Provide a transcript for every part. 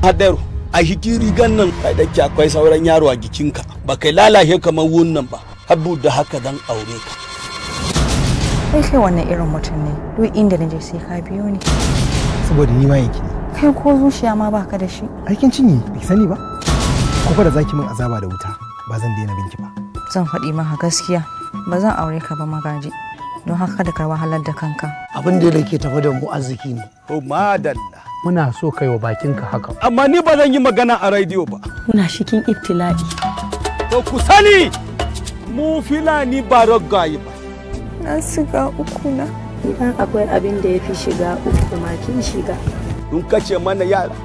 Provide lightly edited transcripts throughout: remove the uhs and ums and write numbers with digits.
Hadaru, a hiki rigan nan kai da ke akwai sauran yaro a jikinka, ba kai lalace kamar wannan ba, habu da haka zan aure ka. Kai kai wannan irin mutum ne, duk inda na je sai ka biyo ni. Saboda ni ma yanki ne. Kai ko zuciya ma baka da shi. Aikin cinye, baki sani ba? Ko da zaki min azaba da wuta, ba zan daina binki ba. Zan faɗi maka gaskiya, ba zan aure ka ba Magaji. Don haka da ka wahalar da kanka. Abin da yake tafi da mu arziki ne. Oh madalla. Muna so kai wa bakinka haka. Amma ni ba zan yi magana a rediyo ba. Muna cikin ibtila'i. To ku sani mu Fulani ba raggaye ba. Na shiga uku na. Idan akwai abin da ya fi shiga uku ma kin shiga. Sun kashe mana yara.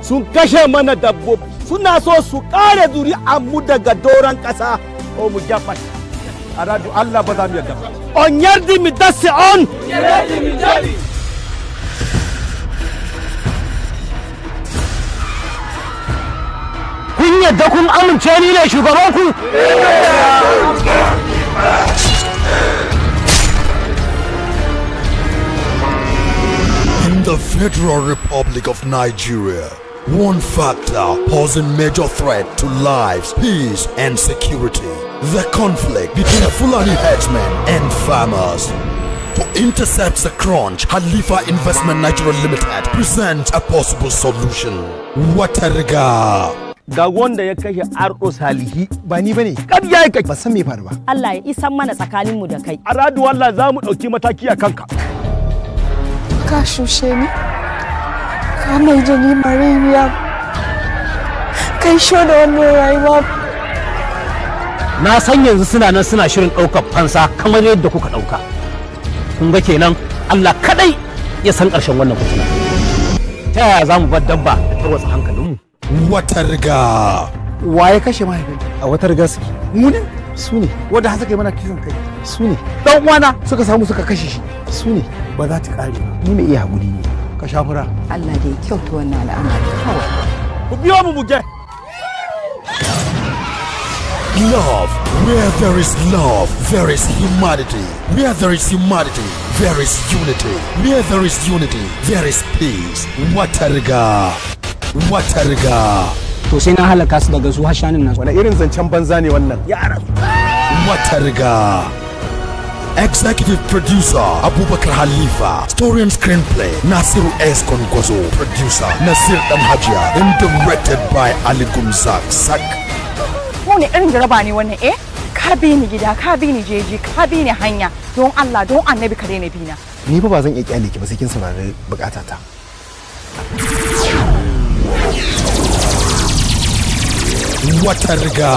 Sun kashe mana dabbobi. Suna so su kare zuri'an mu daga doron ƙasa. O mu jafata. Aradu Allah ba za mu yarda ba. On yardi mi dasi on. Yardi mi jadi. Kun yadda kun amince ni ne shugabanku? In the Federal Republic of Nigeria, one factor posing major threat to lives, peace, and security: the conflict between Fulani herdsmen and farmers. To intercept the crunch, Halifa Investment Nigeria Limited presents a possible solution. Wata Riga. Ga wanda ya kashe Ardo Salihi. Ba ni bane. Ƙarya yake. Ba san me faru ba. Allah ya isan mana tsakaninmu da kai. Aradu wallah za mu ɗauki mataki a kanka. Ka shushe ni. Ka mai da ni mareniya. Kai sho da wannan rayuwa. Na san yanzu suna nan suna shirin ɗaukar fansa kamar yadda kuka ɗauka. Kun ga kenan Allah kaɗai ya san ƙarshen wannan fitina. Ta yaya za mu bar dabba da tarwatsa hankalinmu? Wata Riga. Wa ya kashe mahaifinka? A wata riga suke. Mu ne? Su ne. Wanda har suka yi mana kisan kai. Su ne. Dan uwana suka samu suka kashe shi. Su ne. Ba za ta kare ba. Ni mai iya haƙuri ne. Ka sha fura. Allah da ya kyauta wannan al'amari kawai. Ku biyo mu mu je. Love. Where there is love, there is humanity. Where there is humanity, there is unity. Where there is unity, there is peace. Wata Riga. Wata Riga. To sai na halaka su daga su har shanun nan. Wani irin zancen banza ne wannan? Yara. Wata Riga. Executive producer Abubakar Halifa. Story and screenplay Nasiru S. Kwankwaso. Producer Nasir Damhajia. And directed by Ali Gumzak Sak. Wani irin jaraba ne wannan eh? Ka bi ni gida, ka bi ni jeji, ka bi ni hanya. Don Allah, don Annabi ka daina bina. Ni fa ba zan iya kyale ki ba sai kin saurari bukatata. Wata Riga.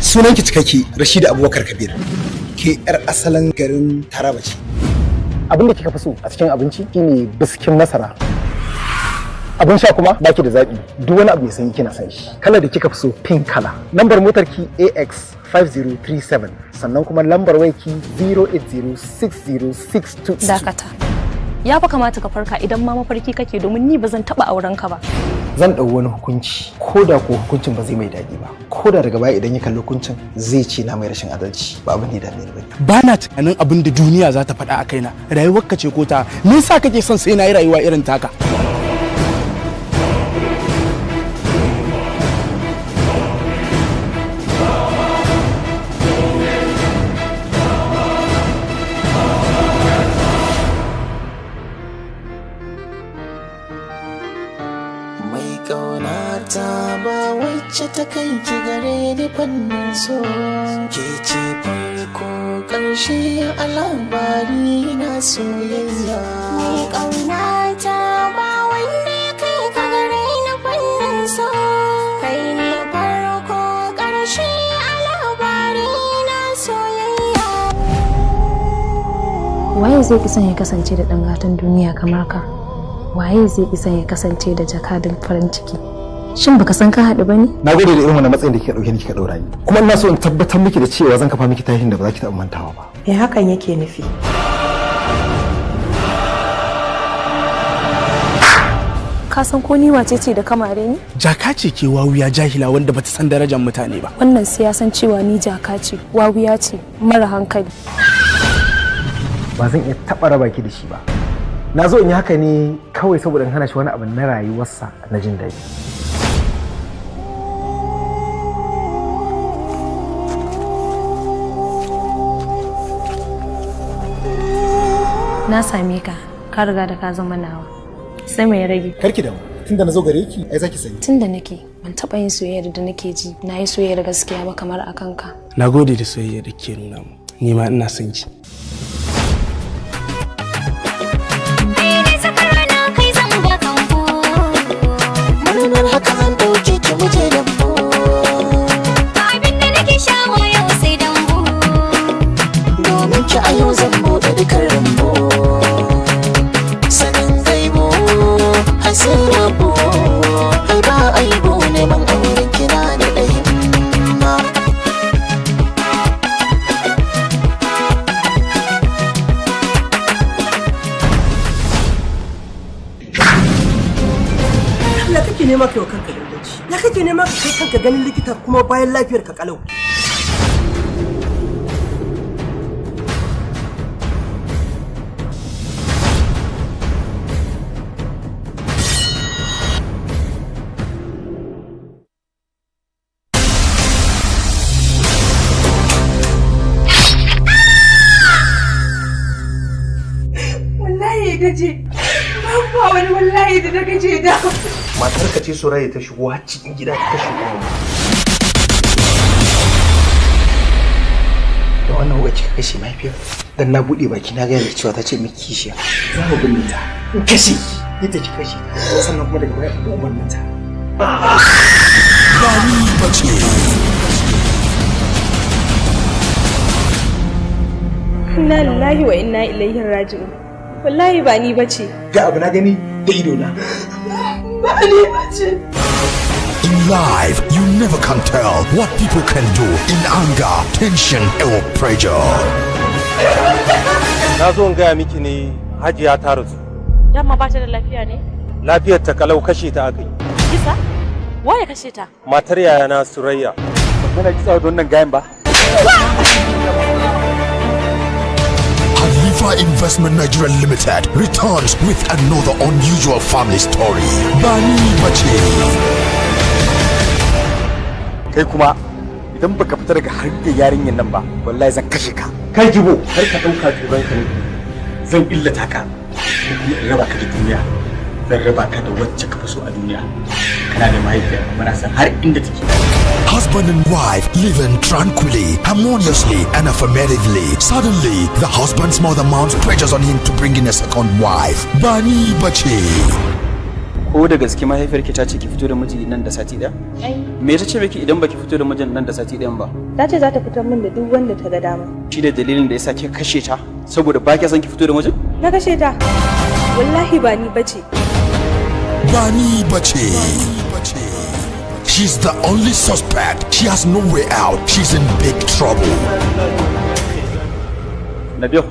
Sunanki cikakke Rashida Abubakar Kabir. Ke yar asalin garin Taraba ce. Abin da kika fi so a cikin abinci shine biskin masara. Abin sha kuma baki da zaɓi, duk wani abu mai sanyi kina san shi. Kalar da kika fi so pink kala. Lambar motar ki AX 5037 sannan kuma lambar wayar ki 0806062. Dakata. Ya fa kamata ka farka idan ma mafarki kake, domin ni ba zan taɓa auren ka ba. Zan ɗau wani hukunci ko da ko hukuncin ba zai mai daɗi ba. Ko da daga baya idan ya kalli hukuncin zai ce na mai rashin adalci, ba abin da ya dame ni ba. Ba na tunanin abin da duniya za ta faɗa a kaina. Rayuwarka ce ko ta? Me yasa kake son sai na yi rayuwa irin taka? Mai ƙaunata, ba wacce ta kai ki gare ni fannin so. Ke ce farko ƙarshe a labari na soyayya. Mai ƙaunata, ba wanda ya kai ka gare ni fannin so. Kai ne farko ƙarshe a labari na soyayya. Waye zai ki son ya kasance da ɗan gatan duniya kamar ka? Waye zai isa ya kasance da jakadin farin ciki? Shin baka san ka haɗu ba ne? Na gode da irin wannan matsayin da kika ɗauke ni kika ɗaura ni. Kuma ina so in tabbatar miki da cewa zan kafa miki tarihin da ba za ki taɓa mantawa ba. Me hakan yake nufi? Ka san ko ni wace ce da kamare ni? Jaka ce ke wawuya jahila wanda bata san darajar mutane ba. Wannan sai ya san cewa ni jaka ce, wawuya ce, mara hankali. Ba zan iya taɓa raba ki da shi ba. Na zo in yi haka ne kawai saboda in hana shi wani abu na rayuwarsa na jin daɗi. Na same ka, ka riga da ka zama nawa. Sai mai rage. Karki damu, tunda na zo gare ki, ai zaki sani. Tunda nake, ban taɓa yin soyayyar da nake ji, na yi soyayyar gaskiya ba kamar a kanka. Na gode da soyayyar da ke nuna mu. Ni ma ina son ki. Murnar haka zan ɗauke ki mu je lambu. Abin da nake shawo yau sai dambu. Domin ki a yau zan buɗe dukkan rumbu. Sanin gaibu, ai sai rabu. Ai ba aibu neman auren kina da ɗahimma. Ya kake nema kai wa kanka danganci? Ya kake nema ka kai kanka ganin likita kuma bayan lafiyar ka kalau? Wallahi gaje. Ba wani wallahi da gaje da. Matarka ce Suraya ta shigo har cikin gida ta kashe mu. Da wannan wuka kika kashe mahaifiyar? Dan na bude baki na gaya cewa ta ce miki kishiya. Za mu binne ta. In kashe ki yadda ki kashe ta. Sannan kuma daga baya in umarnin ta. Bani Bace. Inna lillahi wa inna ilaihi raji'un. Wallahi ba ni bace. Ga abu na gani da ido na. Ba ni bace. In life, you never can tell what people can do in anger, tension, or pressure. Na zo in gaya miki ne Hajiya ta rasu. Dama ba ta da lafiya ne? Lafiyar ta kalau kashe ta aka yi. Kisa? Waye kashe ta? Matar yayana Surayya. Kana kitsa da wannan gayan ba? Halifa Investment Nigeria Limited returns with another unusual family story. Bani Bace. Kai kuma idan baka fita daga harkar yarinyar nan ba, wallahi zan kashe ka. Kai jibo, kar ka dauka turan ka ne. Zan illata ka, ko kuma in raba ka da duniya. Zan raba ka da wacce ka fi so a duniya. Kana da mahaifiya kuma na san har inda take. Husband and wife living tranquilly, harmoniously, and affirmatively. Suddenly, the husband's mother mounts pressures on him to bring in a second wife. Bani Bace. Ko da gaske mahaifiyarki ta ce ki fito da miji nan da sati ɗaya? Ai. Me ta ce miki idan baki fito da mijin nan da sati ɗayan ba? Ta ce za ta fitar min da duk wanda ta ga dama. Shi ne dalilin da yasa kika kashe ta saboda ba kya son ki fito da mijin? Na kashe ta. Wallahi ba ni bace. Bani Bace. She's the only suspect. She has no way out. She's in big trouble. Nabil,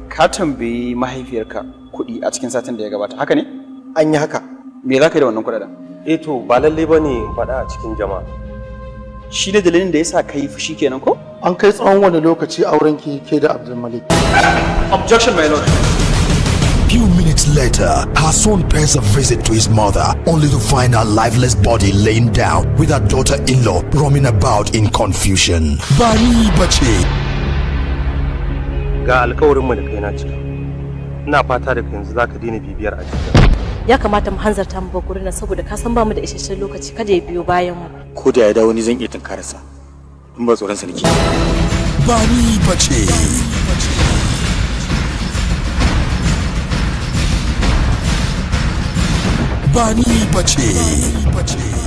ka tambayi mahaifiyarka kuɗi a cikin satin da ya gabata, haka ne? An yi haka. Me za ka yi da wannan kuɗaɗen? Eh to ba lalle bane in faɗa a cikin jama'a. Shi ne dalilin da yasa ka yi fushi kenan ko? An kai tsawon wani lokaci auren ki ke da Abdulmalik. Objection, my lord. Few minutes later, her son pays a visit to his mother, only to find her lifeless body laying down with her daughter-in-law roaming about in confusion. Bani Bace. Ga alkawarin mu da kai na cika. Ina fata daga yanzu zaka daina bibiyar a cikin. Ya kamata mu hanzarta mu bar gurin nan saboda ka san ba mu da isasshen lokaci kada ya biyo bayan mu. Ko da ya dawo ni zan iya tunkararsa. In ba tsoron sa nake. Bani Bace. Bani Bace.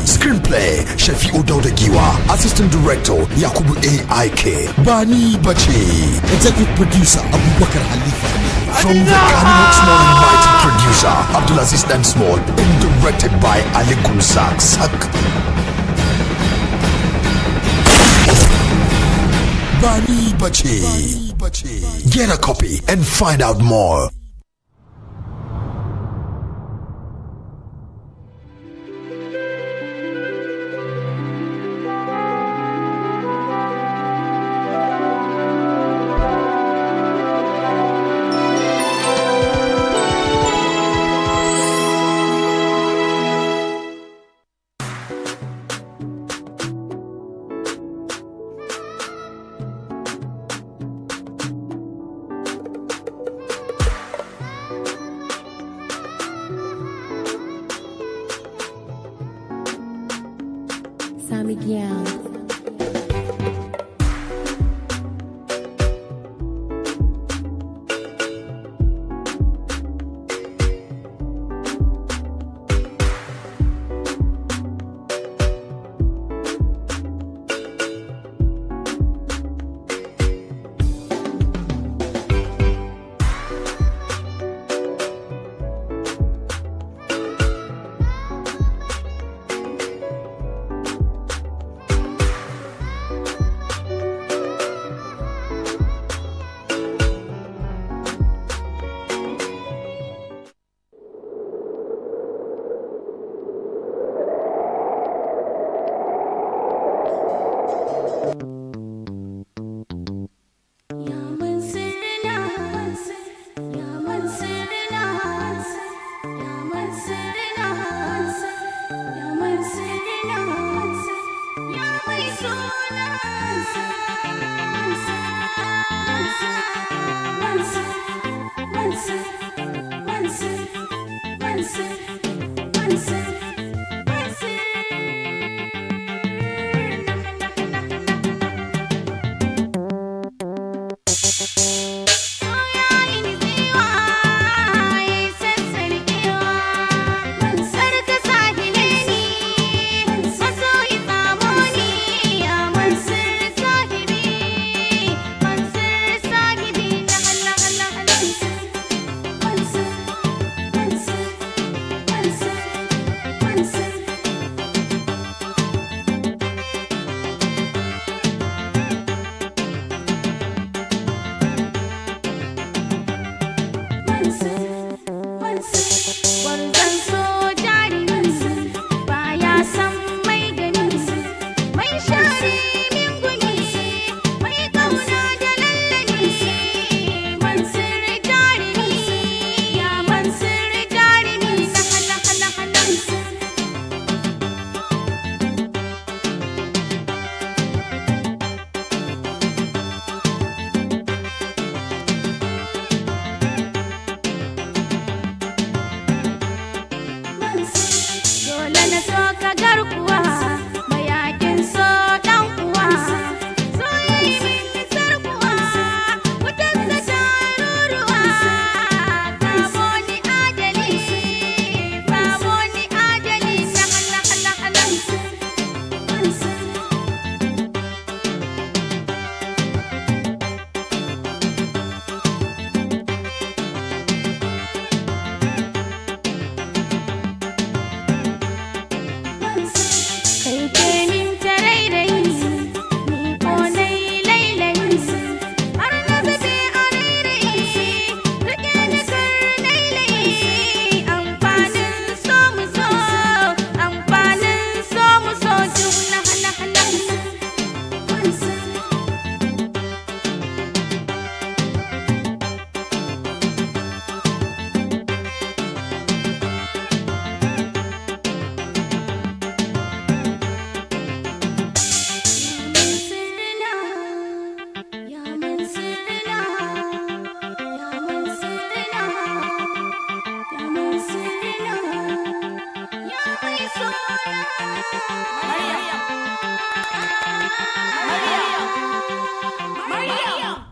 Screenplay Shafi'u Dauda Giwa. Assistant Director Yakubu A.I.K. Bani Bace. Executive Producer Abubakar Halifa. From the Kanok Small and Mighty Producer Abdulaziz Dan Small and directed by Ali Kumsak Sak. Bani Bace. Get a copy and find out more. Young.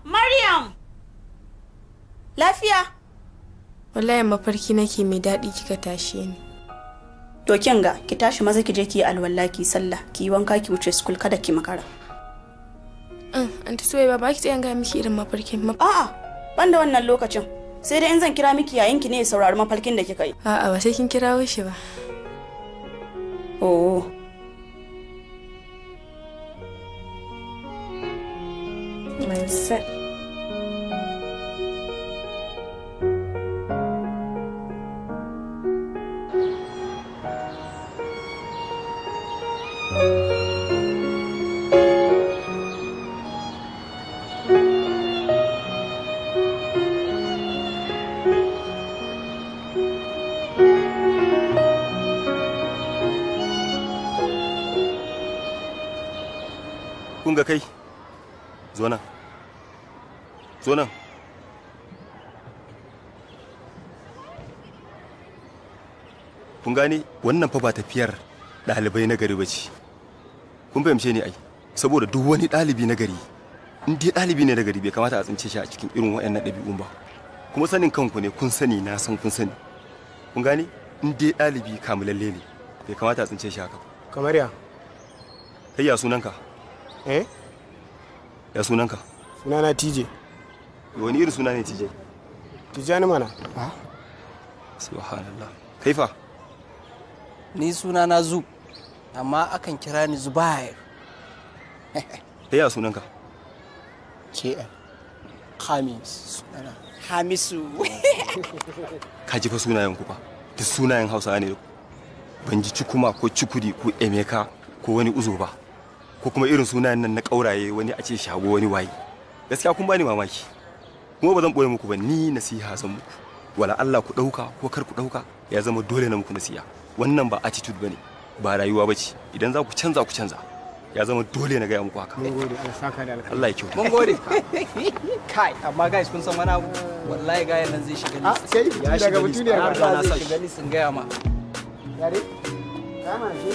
Maryam! Lafiya? Wallahi mafarki nake mai daɗi kika tashe ni. To kin ga ki tashi maza ki je ki yi alwala ki sallah ki yi wanka ki wuce school kada ki makara. Anti Suwaiba ba ki tsaya ga miki irin mafarkin. A'a, ban da wannan lokacin. Sai dai in zan kira miki yayin ki ne ya saurari mafarkin da kika yi. A'a, ba sai kin kirawo shi ba. Oh. Mansur. Kun ga kai, zo nan, zo nan. Kun gane wannan fa ba tafiyar ɗalibai na gari ba ce. Kun fahimce ni ai, saboda duk wani ɗalibi na gari, in dai ɗalibi ne na gari, bai kamata a tsince shi a cikin irin waɗannan ɗabi'un ba. Kuma sanin kanku ne, kun sani, na san kun sani. Kun gane? In dai ɗalibi kamulalle ne, bai kamata a tsince shi haka ba. Kamar ya? Kai, ya sunanka? Eh? Ya sunanka? Sunana TJ. Wani irin suna ne TJ? Tijjani mana. Subhanallah. Kai fa? Ni sunana Zu, amma akan kira ni Zubair. Kai, ya sunanka? KL. Khamis sunana. Hamisu. Ka ji fa sunayen ku fa. Duk sunayen Hausa ne. Ban ji Cikuma ko Cikudi ko Emeka ko wani Uzo ba. Ko kuma irin sunayen nan na ƙauraye, wani a ce Shago, wani waye. Gaskiya kun bani mamaki. Kuma ba zan ɓoye muku ba, ni nasiha zan muku. Wala Allah ku ɗauka ko kar ku ɗauka, ya zama dole na muku nasiha. Wannan ba attitude bane, ba rayuwa bace. Idan za ku canza, ku canza. Ya zama dole na gaya muku haka. Mun gode, Allah saka da alkhairi. Allah ya kyauta. Mun gode. Kai, amma guys, kun san wani abu? Wallahi gayan nan zai shiga list. Sai ya daga shiga list. mutuniyar Na ba. riga na zai shiga list, in gaya ma. Yare? Ya mana ke?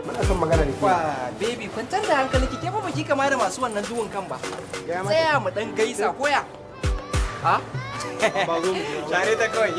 Muna son magana da ke. Wa baby, kwantar da hankali, ki ke fa baki kama da masu wannan duhun kan ba. Gaya mata. Tsaya mu dan gaisa koya. Ha? Ba zo mu. Share ta kawai.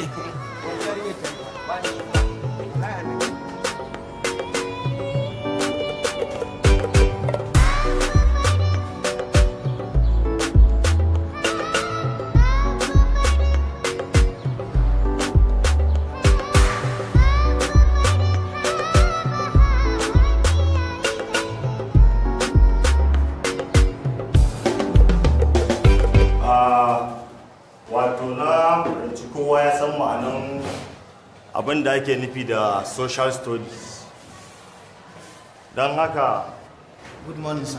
Wato na fahimci kowa ya san ma'anan abin da ake nufi da social studies, don haka Good morning, sir.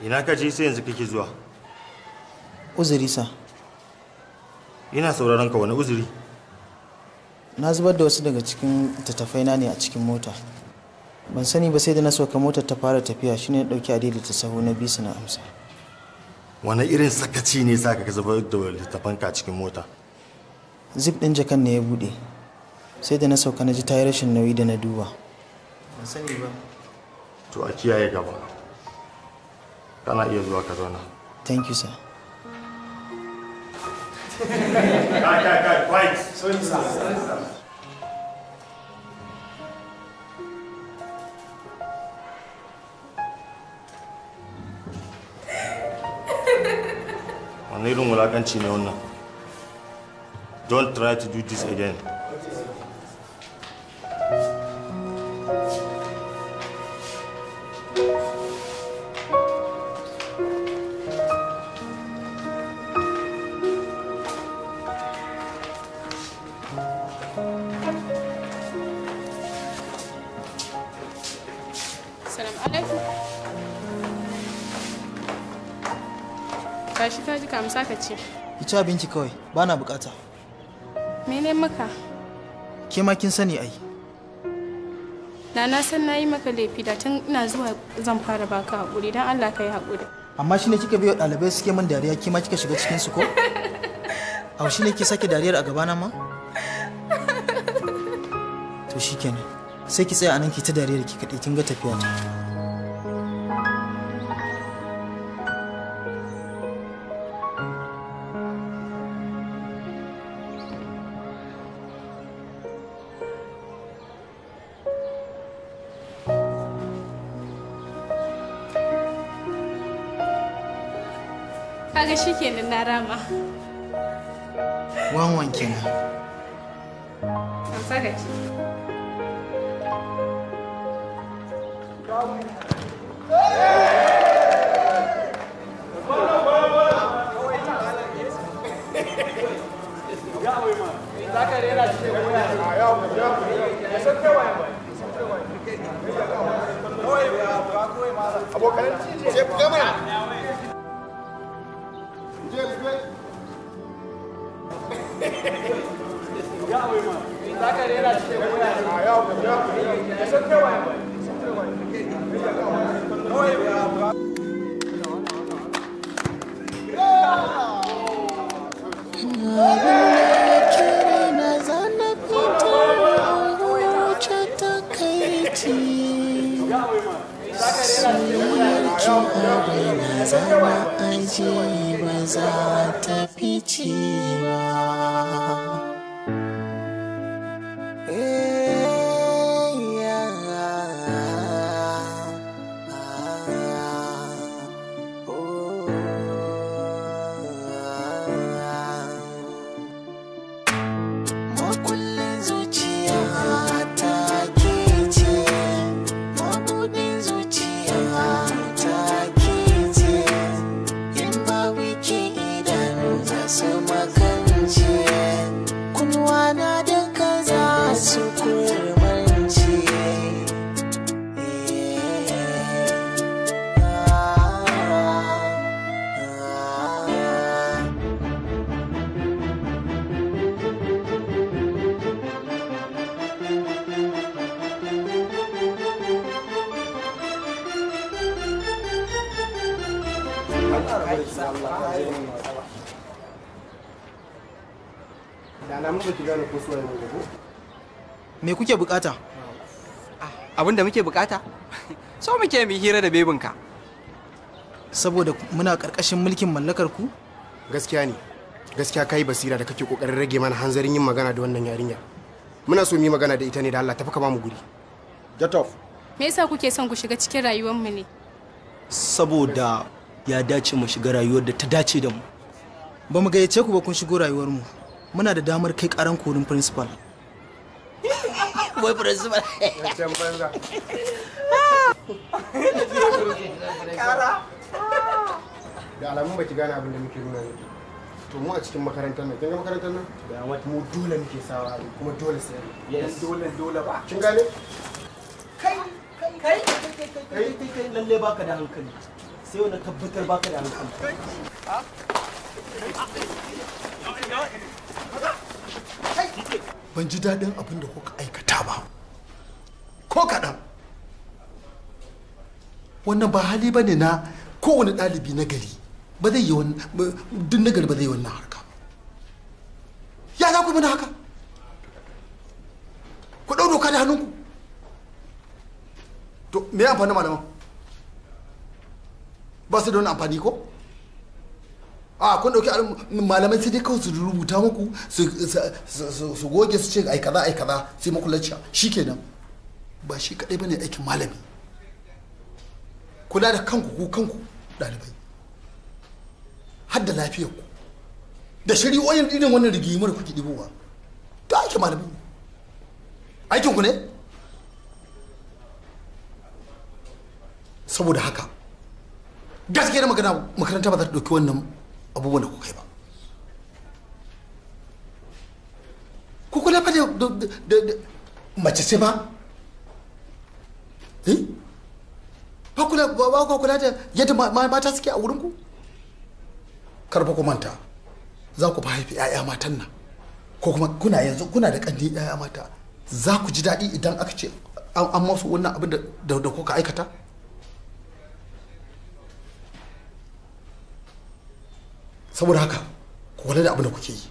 Ina ka je sai yanzu kake zuwa? Uzuri, sir. Ina sauraron ka, wani uzuri? Na zubar da wasu daga cikin littattafaina ne a cikin mota. Ban sani ba sai da na sauka motar ta fara tafiya, shine na ɗauki adaidaita sahu na bisu na amsa. Wani irin sakaci ne sa ka zubar da littattafanka a cikin mota? Zip ɗin jakan ne ya buɗe. Sai da na sauka na ji ta yi rashin nauyi da na duba. Ban sani ba. To, a kiyaye gaba. Kana iya zuwa ka zauna. Thank you, sir. Kai, kai, kai, quiet. Sorry, sir. Wani irin wulakanci ne wannan? Don't try to do this again. Salam alaikum. Tashi, ka ji, ka amsa ka ce. Ki ci abinci kawai, ba na bukata. Mene maka? Ke ma kin sani ai. Da na san na yi maka laifi, da tun ina zuwa zan fara baka haƙuri. Don Allah ka yi haƙuri. Amma shine kika biyo ɗalibai suke min dariya, ke ma kika shiga cikin su ko? Au, shine ke sake dariyar a gabana ma? To shikenan. Sai ki tsaya anan ki ta dariyar ki kaɗai, kin ga tafiya ta. Kaga shikenan, na rama. Wanwan kenan. Amsa ka ci. ce ba za ta fice ba. Makullin zuciya ta ke ce, mabuɗin zuciya ta ke ce, in babu ke idanu za su makance, kunnuwa na duka za su kurmance. Da alamun ba ki gane ko suwaye ne ko? Me kuke bukata? Abin da muke bukata? So muke mu hira da bebinka. Saboda muna karkashin mulkin mallakar ku? Gaskiya ne. Gaskiya kai basira da kake kokarin rage mana hanzarin yin magana da wannan yarinya. Muna so mu yi magana da ita ne da Allah, tafi ka ba mu guri. Get off. Me yasa kuke son ku shiga cikin rayuwar mu ne? Saboda ya dace mu shiga rayuwar da ta dace da mu. Ba mu gayyace ku ba, kun shigo rayuwar mu. Muna da damar kai karan korin principal. Wai principal. Zancen banza. Kara. Da alamun baki gane abin da muke nuna miki. To mu a cikin makarantar nan, kin ga makarantar nan? Mu dole muke sawa kuma dole sai. Yes. Dole dole ba. Kin gane? Kai kai kai kai kai kai, lalle baka da hankali. Sai wanda tabbatar baka da hankali. Ban ji daɗin abin da kuka aikata ba ko kaɗan. Wannan ba hali ba ne na kowane ɗalibi na gari. Ba zai yi wannan, duk na gari ba zai yi wannan harka ba. Ya za ku yi mana haka? Ku ɗau doka da hannunku. To me amfanin malaman? Ba su da wani amfani ko? A kun dauki malamai sai dai kawai su rubuta muku, su goge, su ce ai kaza ai kaza, sai muku lacca shikenan. Ba shi kadai bane aikin malami. Kula da kanku ku kanku dalibai, har da lafiyar ku da shari'o'in irin wannan rigimar kuke dibowa, ta aikin malami ne, aikin ku ne. Saboda haka gaskiyar magana, makaranta ba za ta dauki wannan abubuwan da kuka yi ba. Ku kula fa da mace ce ba, eh, ba kula ba, ku kula da yadda mata suke a wurin ku. Kar fa ku manta za ku fa haifi 'ya'ya matan nan, ko kuma kuna yanzu kuna da kanni 'ya'ya mata. Za ku ji daɗi idan aka ce an masu wannan abin da kuka aikata? Saboda haka ku kula da abin da kuke yi.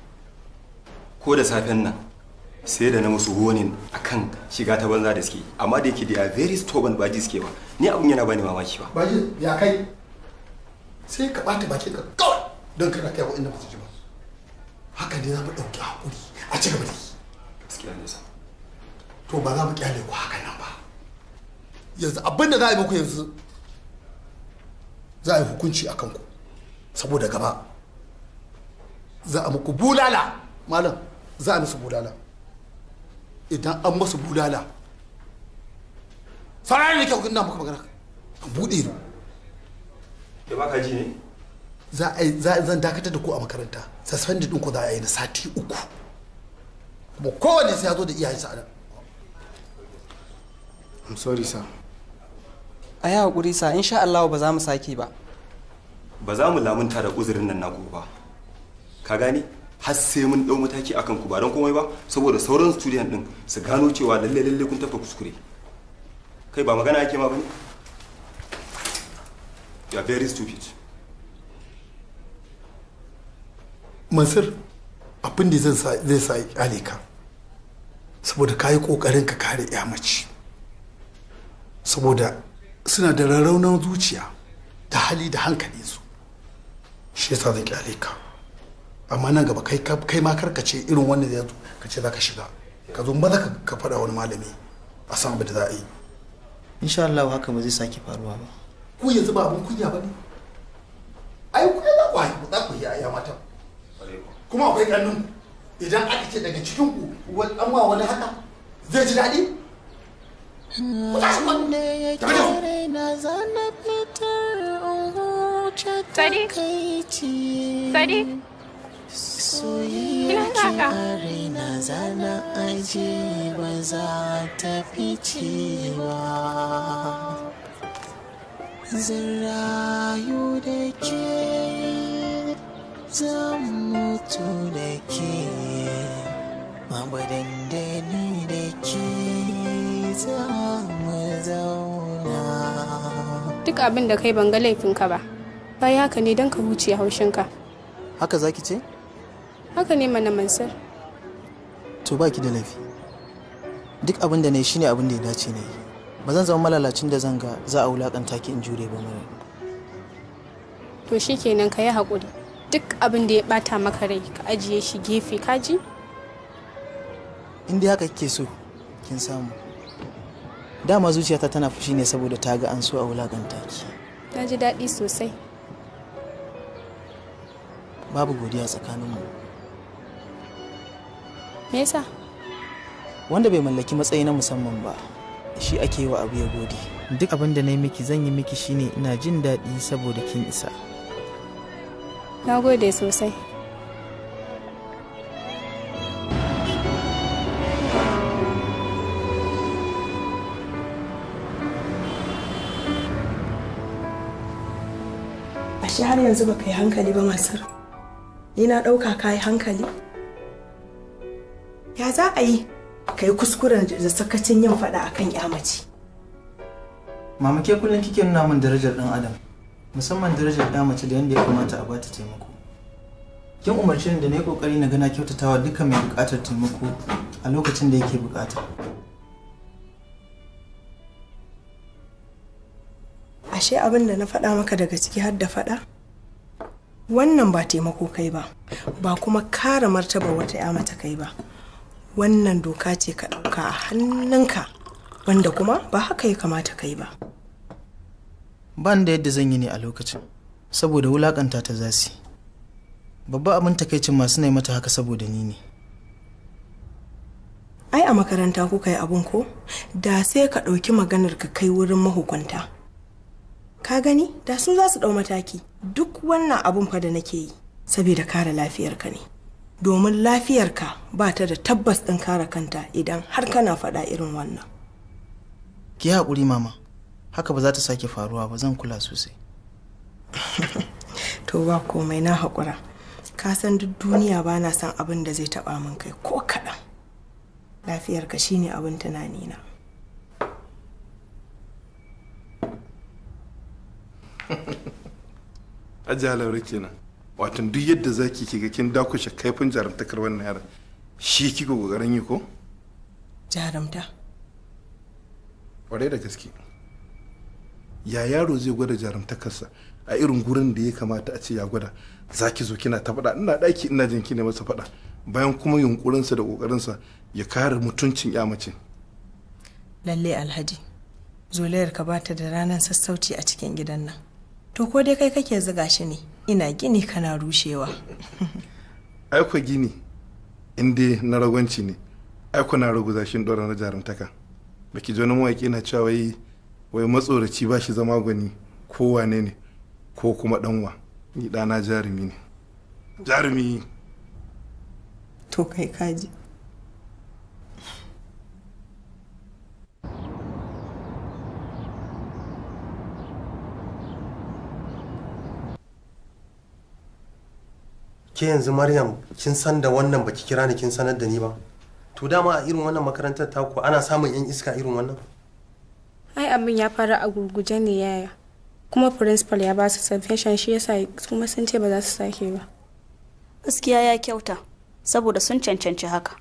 Ko da safen nan sai da na musu warning akan shiga ta banza da suke, amma da yake they are very stubborn, ba ji suke ba. Ni abun yana bani mamaki ba. Baji ya kai sai ka bata bakin ka kawai don kana kai wa'inda ba su ji ba. Haka ne za mu ɗauki hakuri a ci gaba da yi. Gaskiya ne sa. To ba za mu kyale ku haka nan ba. Yanzu abin da za a yi muku, yanzu za a yi hukunci a kanku. Saboda gaba za a muku bulala. Malam, za a musu bulala. Idan an musu bulala, sarari ne kyau ina muka magana, ka buɗe ido. Da baka ji ne? Za a yi, zan dakatar da ku a makaranta. Suspended ɗin ku za a yi na sati 3. Kuma kowanne sai ya zo da iyayensa a nan. I'm sorry sir. A yi haƙuri sa, insha Allah ba za mu sake ba. Ba za mu lamunta da uzurin nan naku ba. Ka gane? Har sai mun ɗau mataki akan ku, ba don komai ba, saboda sauran student ɗin su gano cewa lalle lalle kun tafi kuskure. Kai ba magana ake ma bane? You are very stupid. Mansur, abin da zai sa kyale ka, saboda ka yi ƙoƙarin ka kare ya mace, saboda suna da rarraunan zuciya da hali da hankali su. Shi yasa zan kyale ka. Amma nan gaba kai ma kar ka ce irin wannan zai zo ka ce za ka shiga. Ka zo maza ka faɗa wani malami a san abin da za a yi. Insha Allah haka ba zai sake faruwa ba. Ku yanzu ba abun kunya ba ne? Ai ku za ku haihu za ku yi aya mata. Kuma akwai ƙannun idan aka ce daga cikin ku an wa wani haka zai ji daɗi? Ku tashi ku ya na zana fitar huce takaici. Sadiq. Soyayya ki a raina zana aje ba za ta fice ba. Zan rayu da ke, zan mutu da ke, abadan da ni da ke za mu zauna. Duk abin da kai ban ga laifinka ba. Bayan haka ne don ka huce haushinka. Haka zaki ce? Haka ne mana Mansur. To baki da laifi. Duk abin da na yi shine abin da ya dace na yi. Ba zan zama malalacin da zan ga za a wulakanta ki in jure ba mara. To shikenan ka yi haƙuri. Duk abin da ya bata maka rai ka ajiye shi gefe ka ji? In dai haka kike so kin samu. Dama zuciyata tana fushi ne saboda ta ga an so a wulakanta ki. Na ji daɗi sosai. Babu godiya tsakaninmu. Me yasa? Wanda bai mallaki matsayi na musamman ba, shi ake yi wa abu ya gode. Duk abin da na yi miki zan yi miki shine ina jin daɗi saboda kin isa. Na gode sosai. Ashe har yanzu baka yi hankali ba Mansur. Ni na ɗauka ka yi hankali. Ya za a yi ka yi kuskuren da sakacin yin faɗa akan ƴa mace? Mama ke kullum kike nuna min darajar ɗan adam, musamman darajar ɗa mace da yadda ya kamata a bata taimako. Kin umarci ni da na yi ƙoƙari na ga na kyautatawa dukkan mai buƙatar taimako a lokacin da yake buƙata. Ashe abin da na faɗa maka daga ciki har da faɗa? Wannan ba taimako kai ba, ba kuma kare martaba wata 'ya mata kai ba. Wannan doka ce ka ɗauka a hannunka, wanda kuma ba haka ya kamata kai ba. Ban da yadda zan yi ne a lokacin, saboda wulakanta ta zasi. Babba abin takaicin masu nai mata haka saboda ni ne. Ai a makaranta kuka yi abun ko? Da sai ka ɗauki maganar ka kai wurin mahukunta. Ka gani da su za su ɗau mataki. Duk wannan abun fa da nake yi saboda kare lafiyarka ne. Domin lafiyarka ba ta da tabbas ɗin kare kanta idan har kana faɗa irin wannan. Ki haƙuri mama, haka ba za ta sake faruwa ba, zan kula sosai. To ba komai, na haƙura. Ka san duk duniya ba na son abin da zai taɓa min kai ko kaɗan. Lafiyarka shine abin tunanina. Ajiya Laure kenan. Watan duk yadda zaki kiga kin dakushe kaifin jarumtakar wannan yaran. Shi kika kokarin yi ko? Jarumta. Kwarai da gaske. Ya yaro zai gwada jarumtakarsa a irin gurin da ya kamata a ce ya gwada. Zaki zo kina ta faɗa, ina ɗaki ina jin kina masa faɗa. Bayan kuma yunkurinsa da kokarinsa ya kare mutuncin ya mace. Lalle Alhaji, zolayar ka bata da ranar sassauci a cikin gidan nan. To ko dai kai kake zuga shi ne, ina gini kana rushewa. Aiko gini, in dai na ragwanci ne, aiko na raguza shi ɗora na jarumtaka. Baki ji wani mawaƙi na cewa wai matsoraci ba shi zama gwani ko wane ne ko kuma ɗanwa. Ni ɗana jarumi ne. Jarumi! To kai kaji. Ke yanzu Maryam kin san da wannan baki kira ni kin sanar da ni ba. To dama a irin wannan makarantar taku ana samun yan iska irin wannan? Ai abin ya faru a gurguje ne yaya. Kuma principal ya ba su suspension, shi yasa kuma sun ce ba za su sake ba. Gaskiya ya kyauta saboda sun cancanci haka.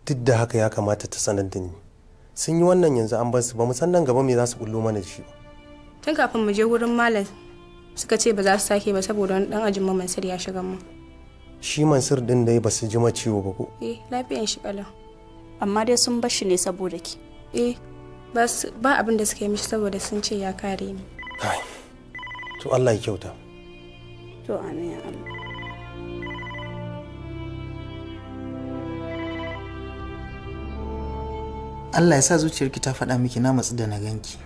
Duk da haka ya kamata ta sanar da ni. Sun yi wannan yanzu an bar su, ba mu san nan gaba me za su bullo mana da shi ba. Tun kafin mu je wurin malam Suka ce ba za su sake ba saboda wani dan ajin Mansur ya shiga mu. Shi Mansur din dai ba su ji ma ciwo ba ko? Eh, lafiyan shi kalau. Amma dai sun bar shi ne saboda ki. Eh, ba abin da suka yi mishi saboda sun ce ya kare ni. To Allah ya kyauta. To amin ya Allah. Allah ya sa zuciyarki ta faɗa miki na matsu da na ganki.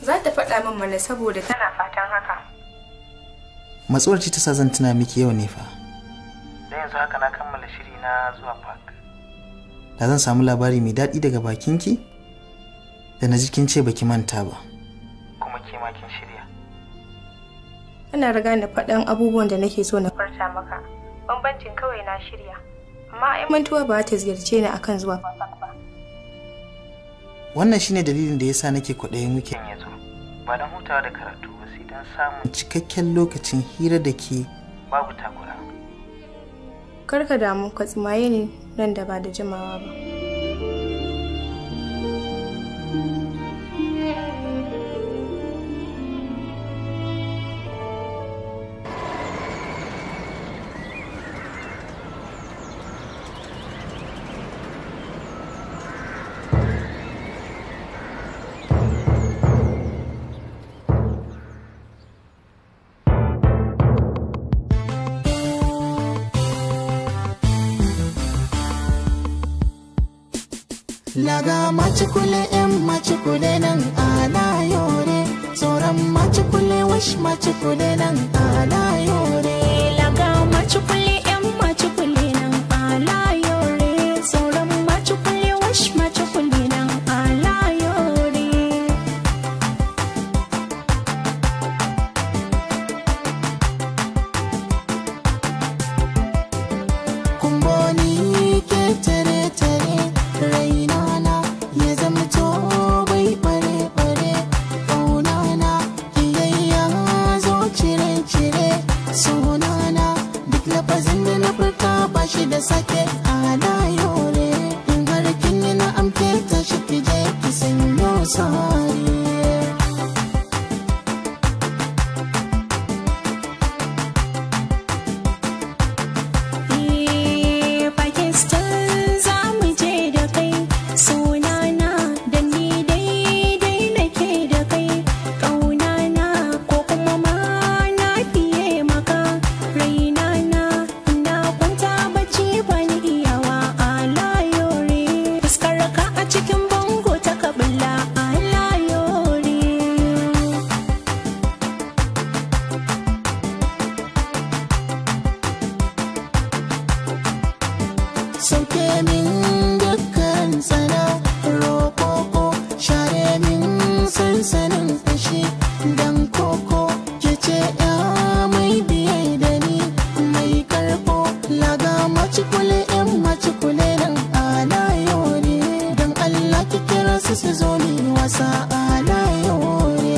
Za ta faɗa min mana saboda tana fatan haka. Matsuwar ce ta sa zan tuna miki yau ne fa. Dan yanzu haka na kammala shiri na zuwa park. Da zan samu labari mai daɗi daga bakinki da na ji kin ce baki manta ba. Kuma ke ma kin shirya. Ana riga na faɗan abubuwan da nake so na farta maka. Bambancin kawai na shirya. Amma ai mantuwa ba ta ziyarce ni akan zuwa park ba. Wannan shine dalilin da yasa nake kwaɗayin weekend ya zo. Ba don hutawa da karatu ba sai don samun cikakken lokacin hira da ke babu takura. Kar ka damu, ka tsimaye ni nan da ba da jimawa ba. Laga macikule yan macikule nan ala yore, tsoron macikule wash macikule nan ala yore. Laga macikule yan macikule nan ala yore, tsoron macikule wash macikule nan ala yore. Kumboni ke tare tare raina na ya zamto bai bare bare, kauna na kiyayya zo cire cire, sunana duk lafazin da na furta ba shi da sake ala yore. In har kin yi na amke ta shi ki je ki sanyo sare. Pakistan za mu je da kai, sunana da ni daidai nake da kai, ƙaunana ko kuma ma na fiye maka, rainana na kwanta bacci ba ni iyawa ala yore, fuskar ka a cikin bango ta kabila ala yore. Sauke min dukkan tsana rokoko, share min sansanin fushi dan koko, ke ce ya mai biye da ni mai karko. Laga macikule yan macikule nan ala yore, dan Allah ki kira su su zo mi wasa ala yore.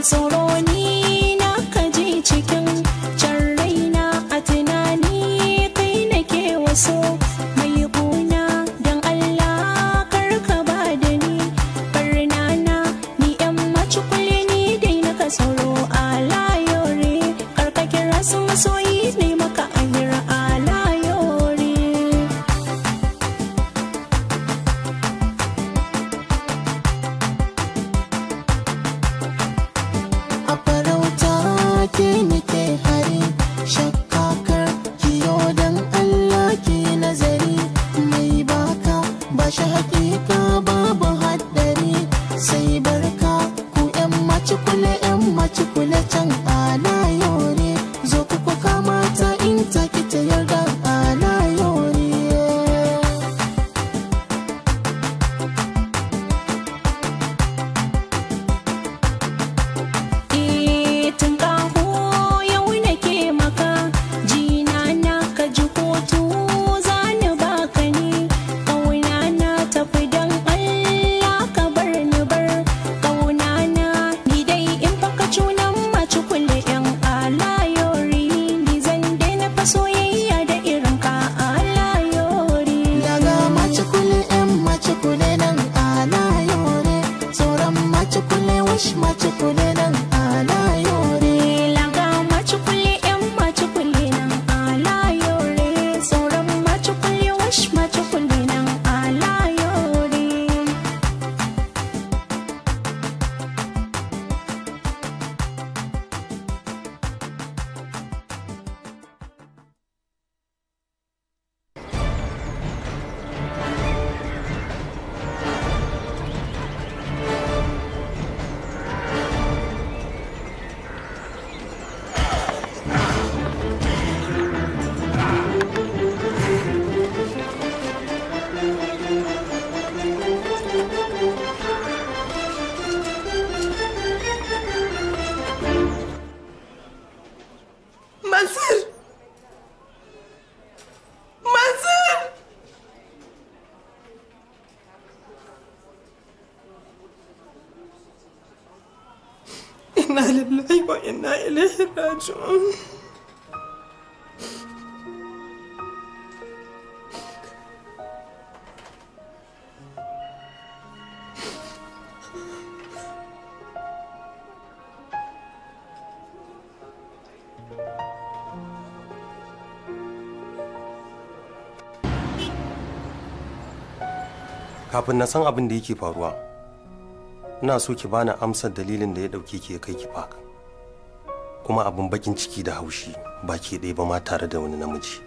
Tsoro ni na kaji cikin can raina a tunani kai nake waso mai kuna, don Allah kar ka ba da ni barna na ni yan macikule ni dai na ka tsoro ala yore, kar ka kira su masoyi ne maka ahir ala yore. A farauta ke nake hari, shakkakar kiyo dan Allah ki nazari, mai baka ba shi hakika babu haddari, sai barka ku yan macikule yan macikule can ala yore, zo ku ku kamata in ta ki ta yarda ala yore. Wash macukule nan alayore. Laga macukule yan macukule nan alayore. Sauran macukule wash macukule nan alayore. Mansur! Mansur! Inna lillahi wa inna ilaihi raji'un. Kafin na san abin da yake faruwa, ina so ki bani amsar dalilin da ya dauke ki ya kai ki park. Kuma abin bakin ciki da haushi ba ke ɗaya ba ma tare da wani namiji.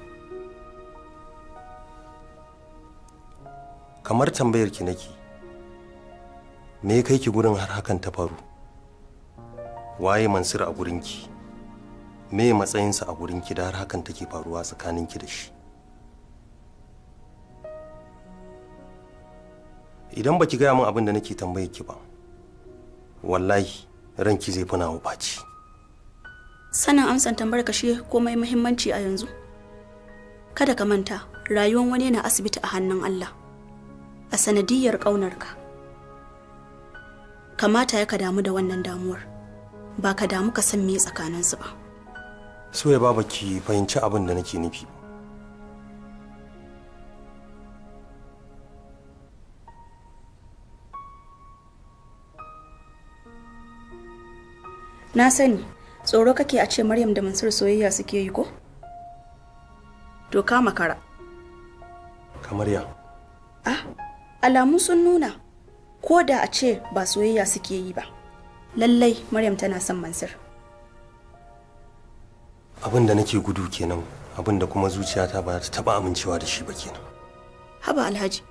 Kamar tambayar ki nake, me ya kai ki gurin har hakan ta faru? Waye Mansur a gurin ki? Me matsayinsa a gurin ki da har hakan take faruwa tsakanin ki da shi? Idan baki gaya min abin da nake tambayar ki ba, wallahi ranki zai fi nawa ɓaci. Sanin amsan tambayar ka shi komai muhimmanci a yanzu. Kada ka manta, rayuwar wani yana asibiti a hannun Allah, a sanadiyar ƙaunarka. Kamata ya ka damu da wannan damuwar, ba ka damu ka san me tsakaninsu ba. Soya baba ki fahimci abin da nake nufi. Na sani, tsoro kake a ce Maryam da Mansur soyayya suke yi ko? To ka makara. Kamar ya? Ah, alamu sun nuna, ko da a ce ba soyayya suke yi ba. Lallai Maryam tana son Mansur. Abin da nake gudu kenan, abin da kuma zuciyata ba ta taba amincewa da shi ba kenan. Haba Alhaji,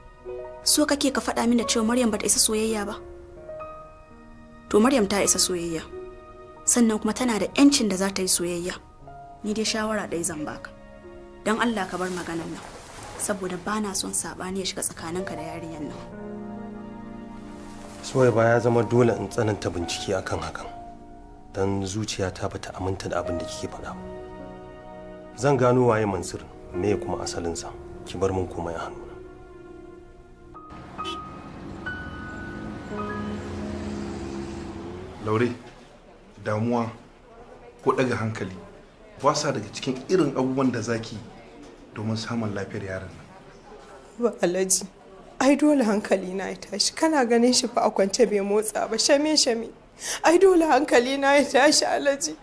so kake ka faɗa min da cewa Maryam bata isa soyayya ba? To Maryam ta isa soyayya. Sannan kuma tana da 'yancin da za ta yi soyayya. Ni dai shawara ɗaya zan baka. Don Allah ka bar maganan nan, saboda ba na son saɓani ya shiga tsakaninka da yarinyar nan. Soyayya ba ya zama dole in tsananta bincike akan hakan, don zuciyata bata aminta da abin da kike faɗa ba. Zan gano waye Mansur, me kuma asalinsa. Ki bar min komai a hannuna. Laure, damuwa ko daga hankali ba sa daga cikin irin abubuwan da zaki domin samun lafiyar yaron nan. Ba Alhaji, ai dole hankali na ya tashi. Kana ganin shi fa a kwance bai motsa ba, shame shame. Ai dole hankali na ya tashi Alhaji.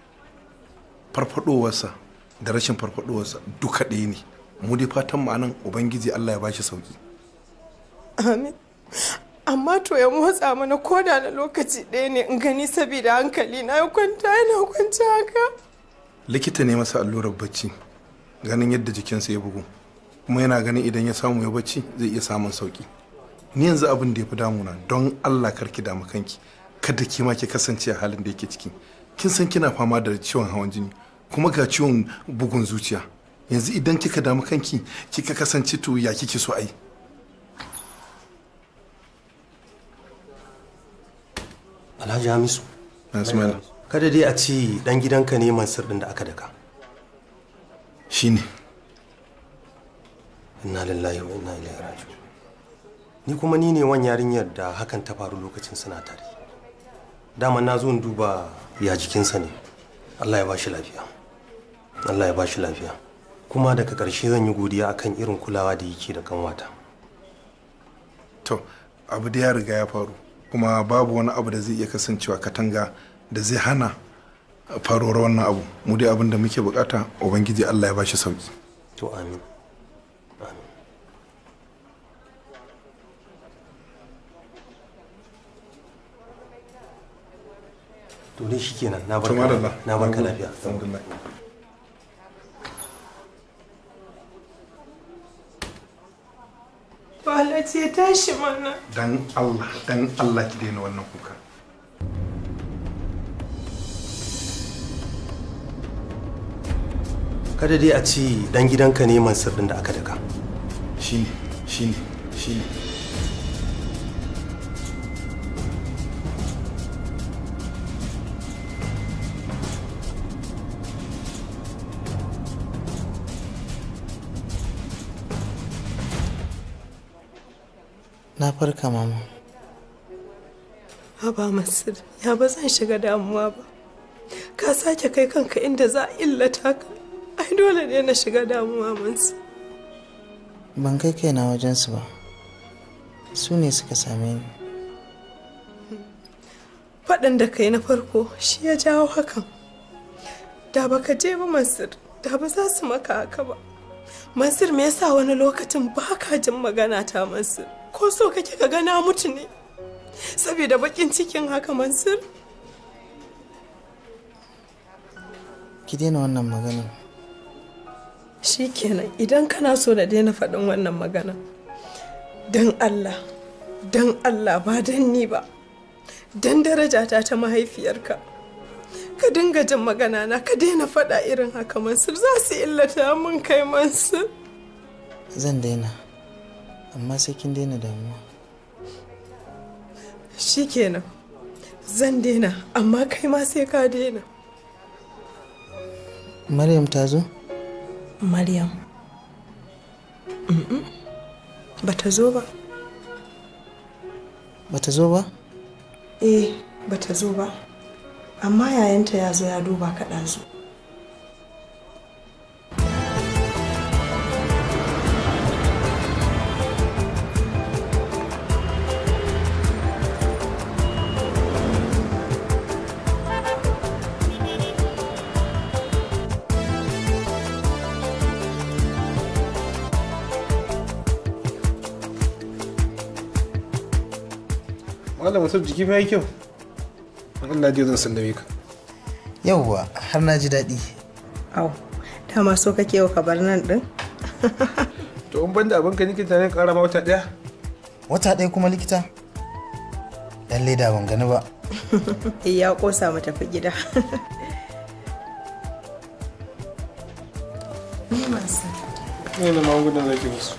Farfadowarsa da rashin farfadowarsa duka ɗaya ne. Mu dai fatan mu anan Ubangiji Allah ya bashi sauki. Amin. Amma to ya motsa mana koda na lokaci ɗaya ne in gani saboda hankali na ya kwanta yana kwanta haka. Likita ne masa allurar bacci ganin yadda jikinsa ya bugu, kuma yana ganin idan ya samu ya bacci zai iya samun sauki. Ni yanzu abin da ya fi damuna, don Allah karki damu kanki, kada ki ma ki kasance a halin da yake ciki. Kin san kina fama da ciwon hawan jini, kuma ga ciwon bugun zuciya. Yanzu idan kika damu kanki kika kasance, to ya kike so ai? Alhaji Hamisu. Kada dai a ce dan gidanka ne Mansur din da aka daka. Shine. Inna lillahi wa inna ilaihi raji'un. Ni kuma ni ne wan yarinyar da hakan ta faru lokacin suna tare. Dama na zo in duba ya jikinsa ne. Allah ya bashi lafiya. Allah ya bashi lafiya. Kuma daga ƙarshe zan yi godiya akan irin kulawa da yake da kanwata. To, abu da ya riga ya faru. Kuma babu wani abu da zai iya kasancewa katanga da zai hana faruwar wannan abu. Mu dai abin da muke bukata, Ubangiji Allah ya bashi sauki. To amin. To dai shikenan, na barka. Na barka lafiya. Alhamdulillah. Alhaji ya tashi mana. Dan Allah, dan Allah ki daina wannan kuka. Kada dai a ci dan gidanka ne Mansur din da aka daka. Shine, shine, shine. Na farka mama. Haba Mansur, ya ba zan shiga damuwa ba. Ka sake kai kanka inda za a illata ka. Ai dole ne na shiga damuwa Mansur. Ban kai kaina wajensu ba. Su ne suka same ni. Faɗin da kai na farko shi ya jawo hakan. Da baka je ba Mansur, da ba za su maka haka ba. Mansur, me yasa wani lokacin ba ka jin magana ta Mansur? Ko so kake ka ga na mutu ne? Saboda bakin cikin haka Mansur. Ki daina wannan magana. Shikenan, idan kana so na daina faɗin wannan magana. Dan Allah, dan Allah ba dan ni ba. Dan darajata ta mahaifiyarka. Ka dinga jin magana na, ka daina faɗa irin haka Mansur, za su illata mun kai Mansur. Zan daina. Amma sai kin daina damuwa. Shikenan, zan daina, amma kai ma sai ka daina. Maryam ta zo? Maryam? Ba ta zo ba. Ba ta zo ba? Eh, ba ta zo ba. Amma yayanta ya zo ya duba ka ɗazu. Malam Mansur, jiki fa yi kyau. Allah ya zan sallame ka. Yauwa, har na ji daɗi. Au, dama so kake yau ka bar nan ɗin? To in banda abin ka nake tunanin ƙara ma wata ɗaya. Wata ɗaya kuma likita? Lalle da ban gani ba. Ya ƙosa mu tafi gida. Ni Mansur. Ne na magungunan zaki musu.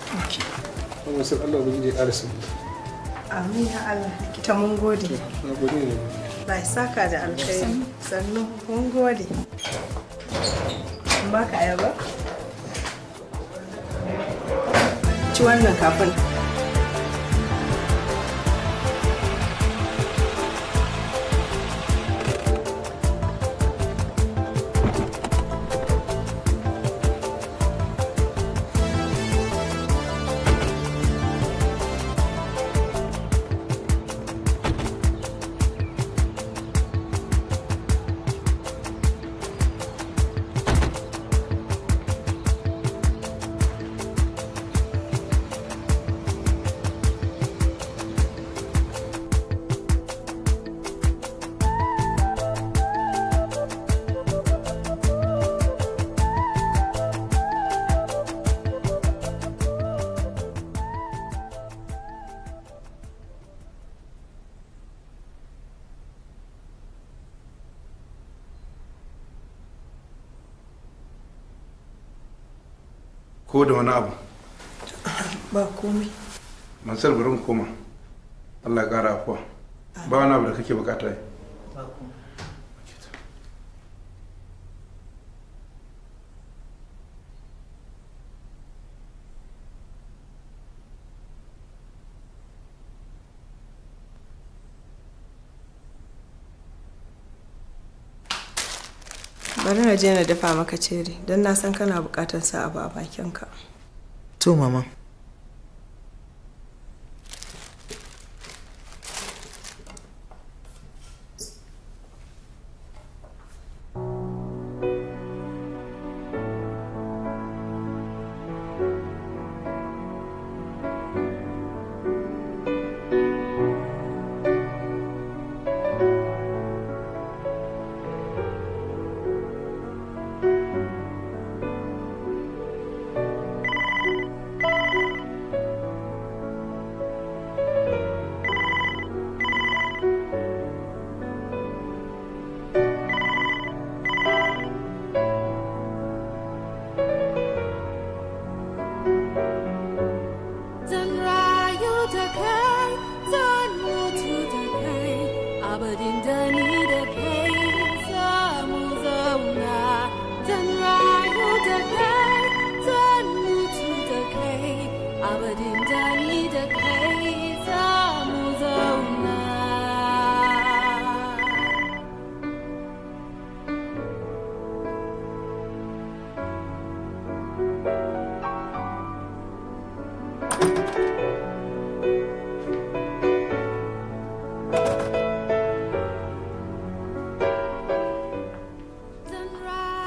Mansur, Allah ubangiji ya ƙara sauki. Amin ya Allah, likita mun gode. Na gode ne. Allah ya saka da alkhairi. Sannu, mun gode. In baka ayaba? Ci wannan kafin. Ko da wani abu? Ba komai. Mansur, bari mu koma. Allah ya ƙara afuwa. Ba wani abu da kake bukata yi. Ba komai. Bari na je na dafa maka ceri don na san kana bukatar sa abu a bakinka. To mama.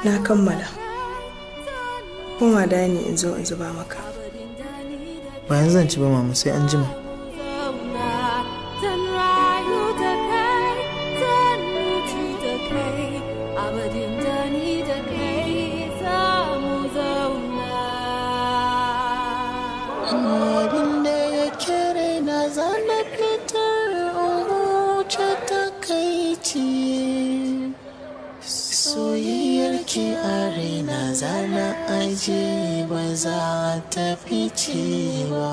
Na kammala. Koma da ni in zo in zuba maka. Ba yanzu zan ci ba mama, sai an jima. Abin da ya kere na zana fitar wuce takaici. Soyayyar ki a raina zana aje ba za ta fice ba.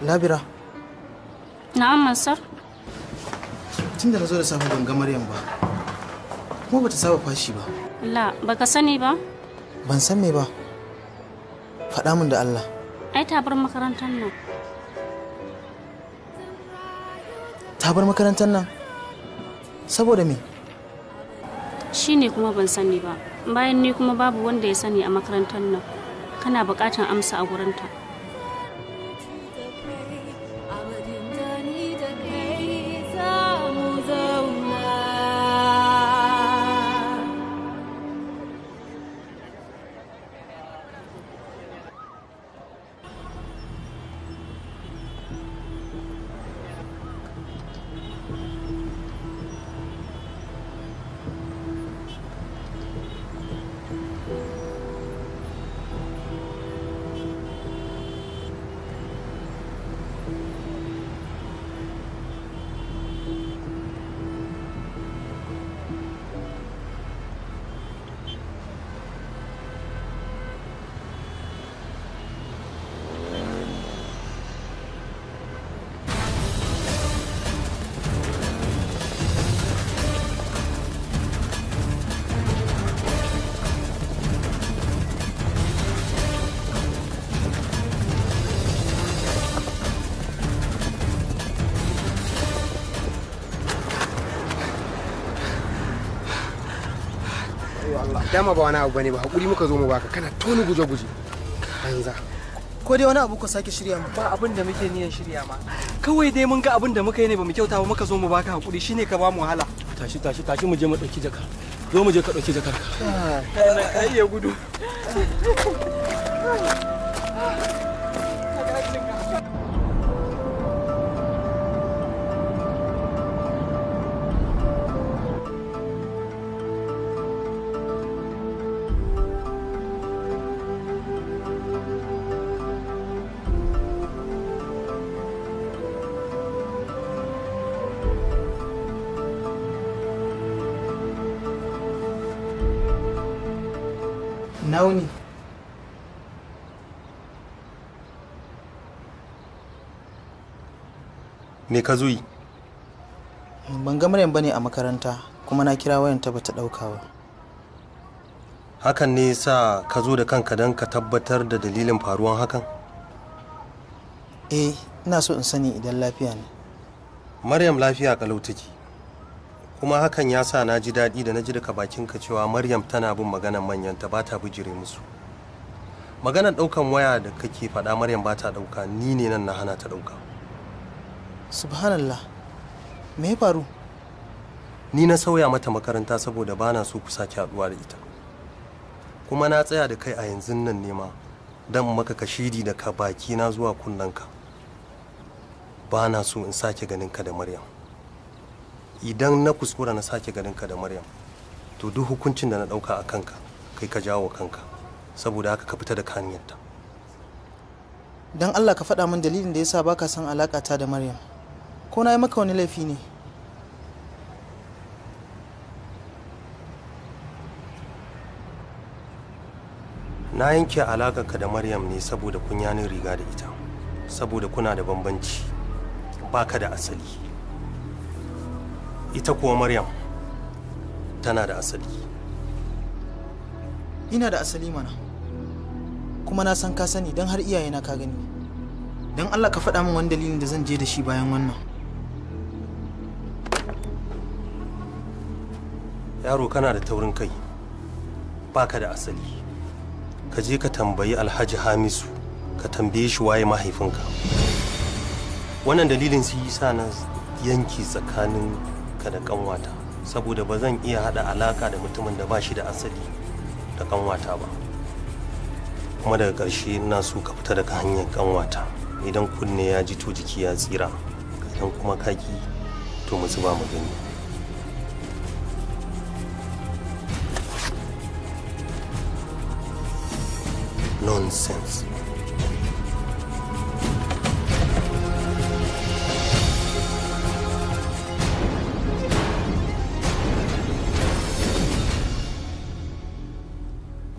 Labira. Na'am Mansur. Tun da na zo da safe ban ga Maryam ba. Kuma bata saba fashi ba. La, baka sani ba? Ban san me ba. Faɗa min da Allah. Ai ta bar makarantar nan. Ta bar makarantar nan? Saboda me? Shine kuma ban sani ba. Bayan ni kuma babu wanda ya sani a makarantar nan. Kana buƙatar amsa a gurinta. Dama ba wani abu bane ba, hakuri muka zo mu baka, kana toni guje-guje banza. Ko dai wani abu ku sake shirya mu? Ba abin da muke niyan shirya ma, kawai dai mun ga abin da muka yi ne bamu kyauta ba, muka zo mu baka hakuri, shine ka ba mu wahala. Tashi tashi tashi, mu je mu dauki jaka. Zo mu je ka dauki jakar ka. Kai iya gudu. Nauni. Me ka zo yi? Ban ga Maryam bane a makaranta, kuma na kira wayanta bata dauka ba. Hakan ne sa ka zo da kanka don ka tabbatar da dalilin faruwan hakan? Eh, ina so in sani idan lafiya ne. Maryam lafiya kalau take. Kuma hakan ya sa na ji daɗi da na ji daga bakinka cewa Maryam tana bin maganar manyanta, ba ta bijire musu. Maganar ɗaukan waya da kake faɗa Maryam ba ta ɗauka, ni ne nan na hana ta ɗauka. Subhanallah, me ya faru? Ni na sauya mata makaranta saboda ba na so ku sake haɗuwa da ita. Kuma na tsaya da kai a yanzun nan ne ma don maka kashidi da ka baki na zuwa kunnanka. Ba na so in sake ganin ka da Maryam. Idan na kuskura na sake ganin ka da Maryam, to duk hukuncin da na ɗauka a kanka, Kai ka jawo kanka, saboda haka ka fita da kaniyarta. Don Allah ka faɗa min dalilin da yasa baka son alaƙa ta da Maryam. Ko na yi maka wani laifi ne? Na yanke alaƙarka da Maryam ne saboda kun yanin riga da ita, saboda kuna da bambanci, baka da asali. Ita kuwa Maryam tana da asali. Ina da asali mana, kuma na san ka sani don har iyayena ka gani. Don Allah ka faɗa min wani dalilin da zan je da shi bayan wannan. Yaro, kana da taurin kai, baka da asali. Ka je ka tambayi Alhaji Hamisu, ka tambaye shi waye mahaifinka. Wannan dalilin su yi sa na yanki tsakanin ka da kanwata, saboda ba zan iya haɗa alaka da mutumin da ba shi da asali da kanwata ba. Kuma daga ƙarshe ina so ka fita daga hanyar kanwata. Idan kunne ya ji to jiki ya tsira, idan kuma ka ki to mu zuba mu gani. Nonsense.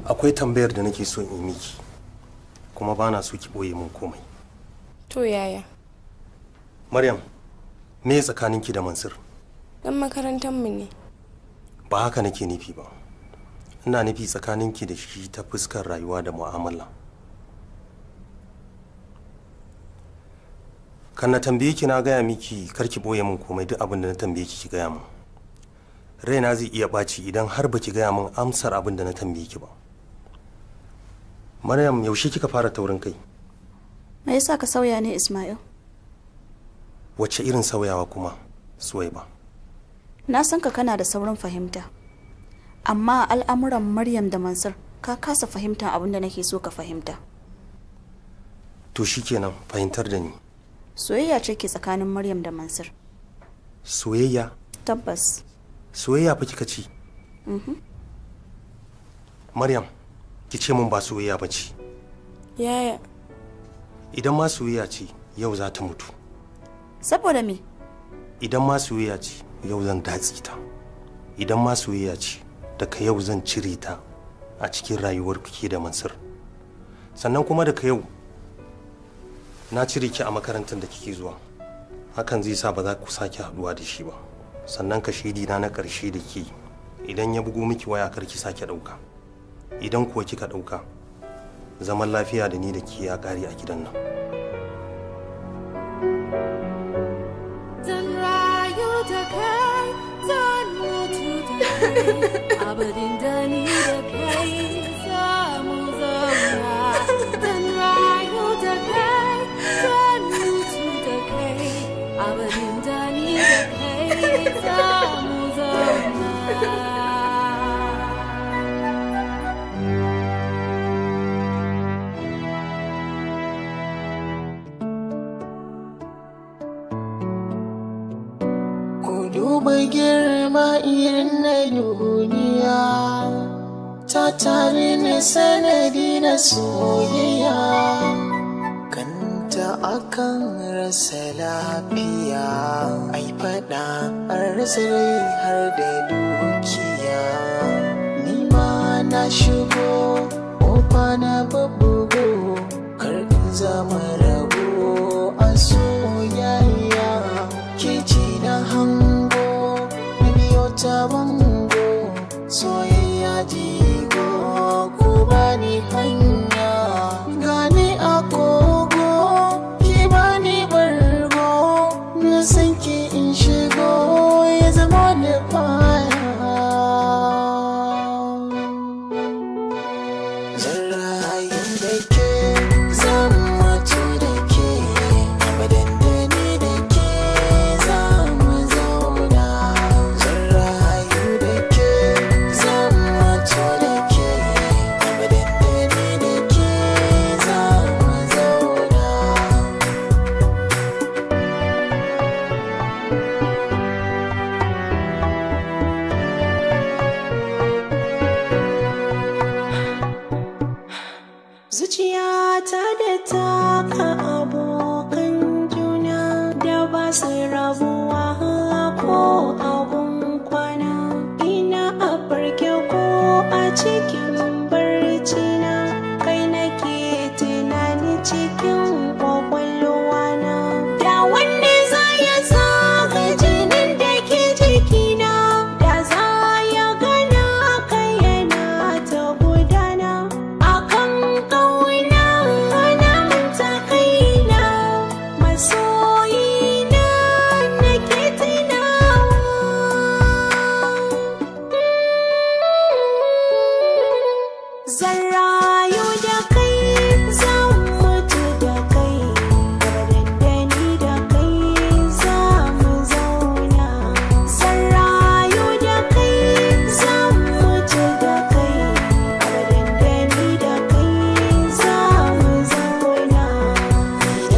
Akwai tambayar da nake so in yi miki, kuma ba na so ki ɓoye min komai. To yaya? Maryam, me tsakaninki da Mansur? Dan makarantar mu ne. Ba haka nake nufi ba. Ina nufi tsakaninki da shi ta fuskar rayuwa da mu'amala. Kan na tambaye ki na gaya miki kar ki ɓoye min komai, duk abin da na tambaye ki ki gaya min. Raina zai iya ɓaci idan har baki gaya min amsar abin da na tambaye ki ba. Maryam, yaushe kika fara taurin kai? Me yasa ka sauya ne, Ismail? Wacce irin sauyawa kuma, Suwaiba? Na san ka kana da saurin fahimta. Amma al'amuran Maryam da Mansur ka kasa fahimta abin da nake so ka fahimta. To shikenan, fahimtar da ni. Soyayya ce ke tsakanin Maryam da Mansur. Soyayya? Tabbas. Soyayya fa kika ce? Maryam, ki ce mun ba soyayya ba ce. Yaya? Idan ma soyayya ce, yau za ta mutu. Saboda me? Idan ma soyayya ce, yau zan datse ta. Idan ma soyayya ce, daga yau zan cire ta a cikin rayuwar ke da Mansur. Sannan kuma daga yau na cire ki a makarantar da kike zuwa. Hakan zai sa ba za ku sake haduwa da shi ba. Sannan ka shaidi na ƙarshe da ke, idan ya bugo miki waya kar ki sake ɗauka. Idan kuwa kika ɗauka, zaman lafiya da ni da ke ya ƙare a gidan nan. Zan rayu da kai, zan mutu da kai, abadin da ni da kai za mu zauna. Zan rayu da kai, zan mutu da kai, abadin da ni da kai za mu zauna. Duba girma irin na duniya ta tare ni sanadi na soyayya, kanta akan rasa lafiya, ai fada an rasa rai har da dukiya. Ni ma na shigo kofa na babbugo, kar in zama rabo a soyayya. Ke ce na hango, na biyo ta bango, soyayya jigo, ku bani hanya. Gani a kogo, ki bani bargo, na san ki in shigo, ya zama da fara. Zan rayu da ke, zan mutu da ke, abadan da ni da ke za mu zauna. Zan rayu da ke, zan mutu da ke, abadan da ni da cikin barcina, kai nake tunani cikin kwakwalwana. Da wanda za ya zaga jinin da ke jikina, da za ya gana kai yana ta gudana. Akan ƙauna na manta kaina, masoyina nake tunawa. Zan rayu da kai, zan mutu da kai, da ni da kai za mu zauna. Zan rayu da kai, zan mutu da kai, da ni da kai za mu zauna.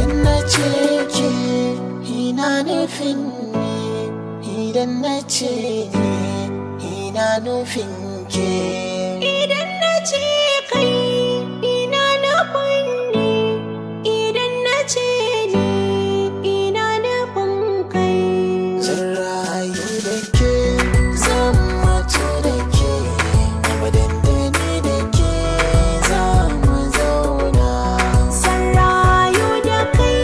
Idan na ce ke, ina nufin ni. Idan na ce ni, ina nufin ke. Idan na ce kai, ina nufin ni. Idan na ce ni, ina nufin kai. Zan rayu da ke, zan mutu da ke, abadan da ni da ke za mu zauna. Zan rayu da kai,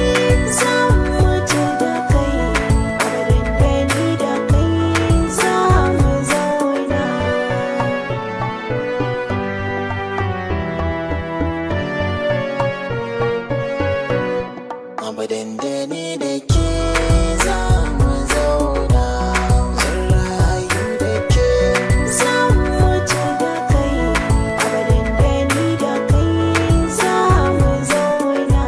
zan mutu da kai, abadan da ni da kai za mu zauna. Abadan da ni da ke za mu zauna. Zan rayu da ke, Zan mutu da kai, abadan da ni da kai za mu zauna.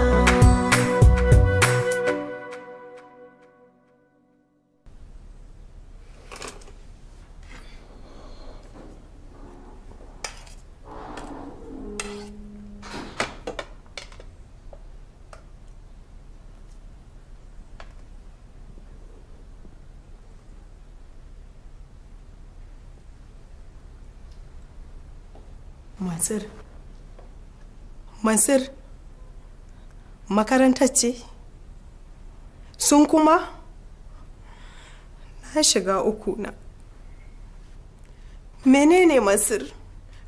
Mansur. Mansur. Makarantar ce? Sun kuma? Na shiga uku na. Menene Mansur?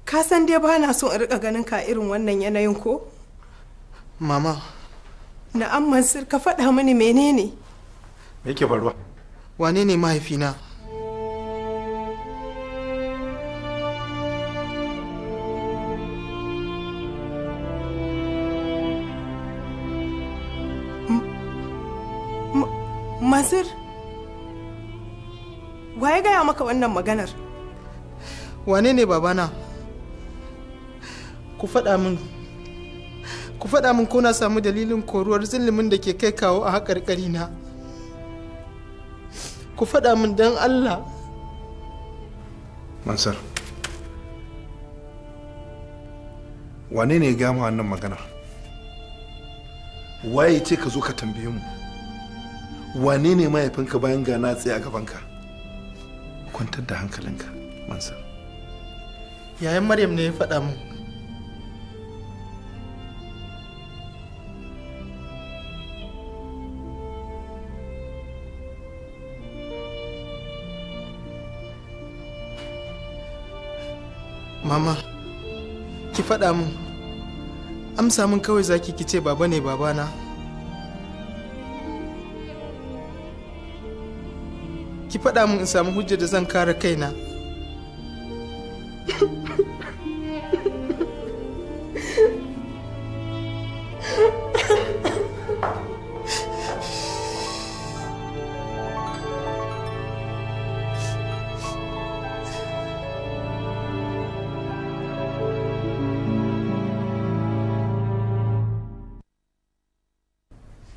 Ka san dai ba na so in rika ganin ka irin wannan yanayin ko? Mama, Na'am Mansur, ka faɗa mini menene? Me yake faruwa? Wane ne mahaifina? Mansur? Wa ya gaya maka wannan maganar? Wane ne babana? Ku faɗa min. Ku faɗa min ko na samu dalilin koruwar zulumin da ke kai kawo a haƙarƙari na. Ku faɗa min don Allah. Mansur. Wane ne ya gaya ma wannan magana? Waye ce ka zo ka tambaye mu? Wane ne mahaifinka bayan ga na tsaye a gabanka? Kwantar da hankalinka, Mansur. Yayan Maryam ne ya faɗa min. Mama, ki faɗa min. Amsa min kawai zaki ki ce baba ne babana. Ki faɗa min in samu hujjar da zan kare kaina.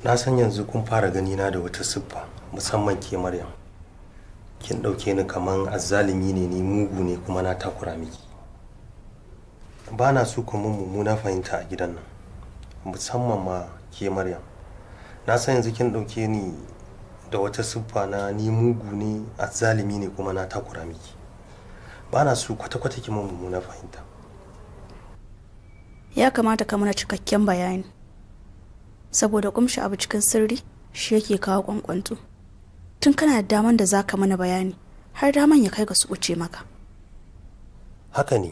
Na san yanzu kun fara ganina da wata siffa, musamman ke Maryam. Kin ɗauke ni kaman azzalumi ne, ni mugu ne kuma na takura miki. Ba na so ku mun mummuna fahimta a gidan nan, musamman ma ke Maryam. Na san yanzu kin ɗauke ni da wata siffa na ni mugu ne, azzalumi ne kuma na takura miki. Ba na so kwata-kwata ki mun mummuna fahimta. Ya kamata ka mana cikakken bayani, saboda kumshi abu cikin sirri shi yake kawo kwankwanto. Tun kana da daman da za ka mana bayani har daman ya kai ga su wuce maka. Haka ne,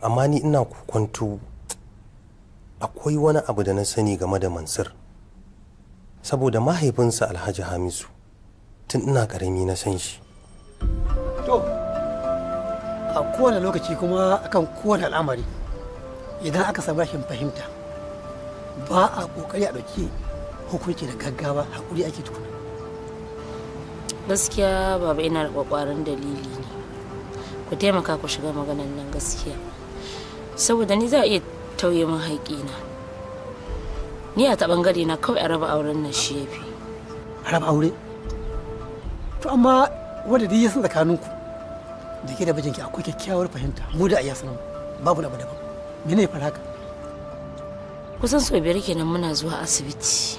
Amma ni ina kwanto akwai wani abu da na sani game da Mansur. Saboda mahaifinsa Alhaji Hamisu tun ina karami na san shi. To, a kowane lokaci kuma akan kowane al'amari idan aka samu rashin fahimta ba a kokari a ɗauki hukunci da gaggawa, hakuri ake tukuna. Gaskiya baba ina da kwakwaran dalili ne. Ku taimaka ku shiga maganan nan gaskiya. Saboda ni za a iya tauye min haƙina. Ni a ta bangare na kawai a raba auren nan shi yafi. A raba aure? To amma wanda duk ya san tsakaninku da ke da mijinki akwai kyakkyawar fahimta, mu da iya sanin babu na daban. Mene ya fara haka? Kusan sau 5 kenan muna zuwa asibiti.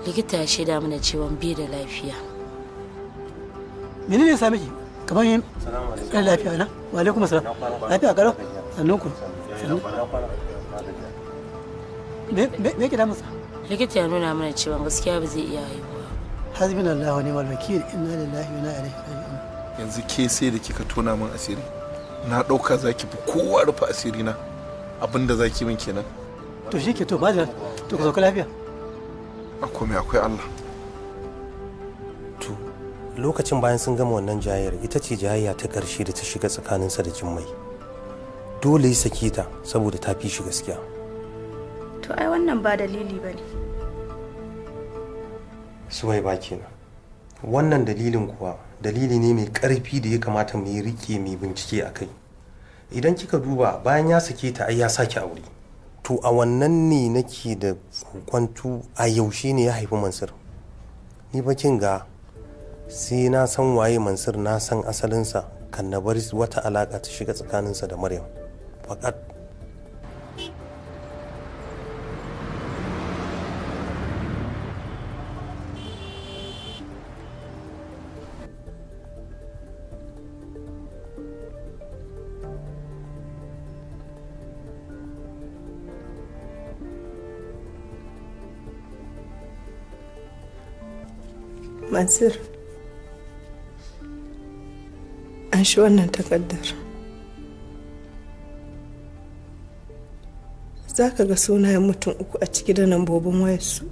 Likita ya shaida mana cewa bai da lafiya. Mene ne ya same ki? Kamar yin ɗan lafiya na? Wa alaikum assalam. Lafiya kalau? Sannun ku. Sannu. Me ke damunsa? Likita ya nuna mana cewa gaskiya ba zai iya haihuwa. Hasbunallahu wa ni'mal wakil, inna lillahi wa inna ilaihi raji'un. Yanzu ke sai da kika tona min asiri. Na ɗauka zaki fi kowa rufe asiri na. Abinda zaki min kenan. To shi ke to ba to ka sauka lafiya. A komai akwai Allah. To lokacin bayan sun gama wannan jayayyar ita ce jayayya ta ƙarshe da ta shiga tsakaninsa da Jummai. Dole ya sake ta saboda ta fi shi gaskiya. To ai wannan ba dalili bane. Suwai ba kenan. Wannan dalilin kuwa dalili ne mai ƙarfi da ya kamata mu yi rike mai bincike a kai. Idan kika duba bayan ya sake ta ai ya sake aure. To a wannan ne nake da kwantu a yaushe ne ya haifi Mansur. Ni ba kin ga sai na san waye Mansur, na san asalinsa kan na bar wata alaka ta shiga tsakaninsa da Maryam. Fakat Mansur, an shi wannan takardar. Za ka ga sunayen mutum 3 a ciki da lambobin wayarsu.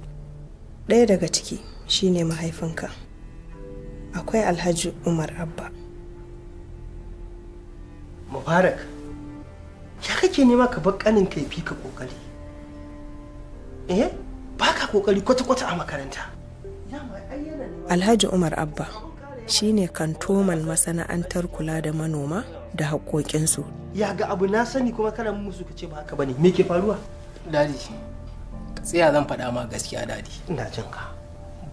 Ɗaya daga ciki shine mahaifinka. Akwai Alhaji Umar Abba. Mubarak, ya kake nema ka bar ƙanin ka ya fi ka ƙoƙari? Eh, ba ka ƙoƙari kwata-kwata a makaranta. Alhaji Umar Abba shine kantoman masana'antar kula da manoma da haƙoƙinsu. Ya ga abu na sani kuma kana musu ka ce ba haka bane. Me ke faruwa? Dadi, ka tsaya zan faɗa ma gaskiya dadi. Ina jin ka.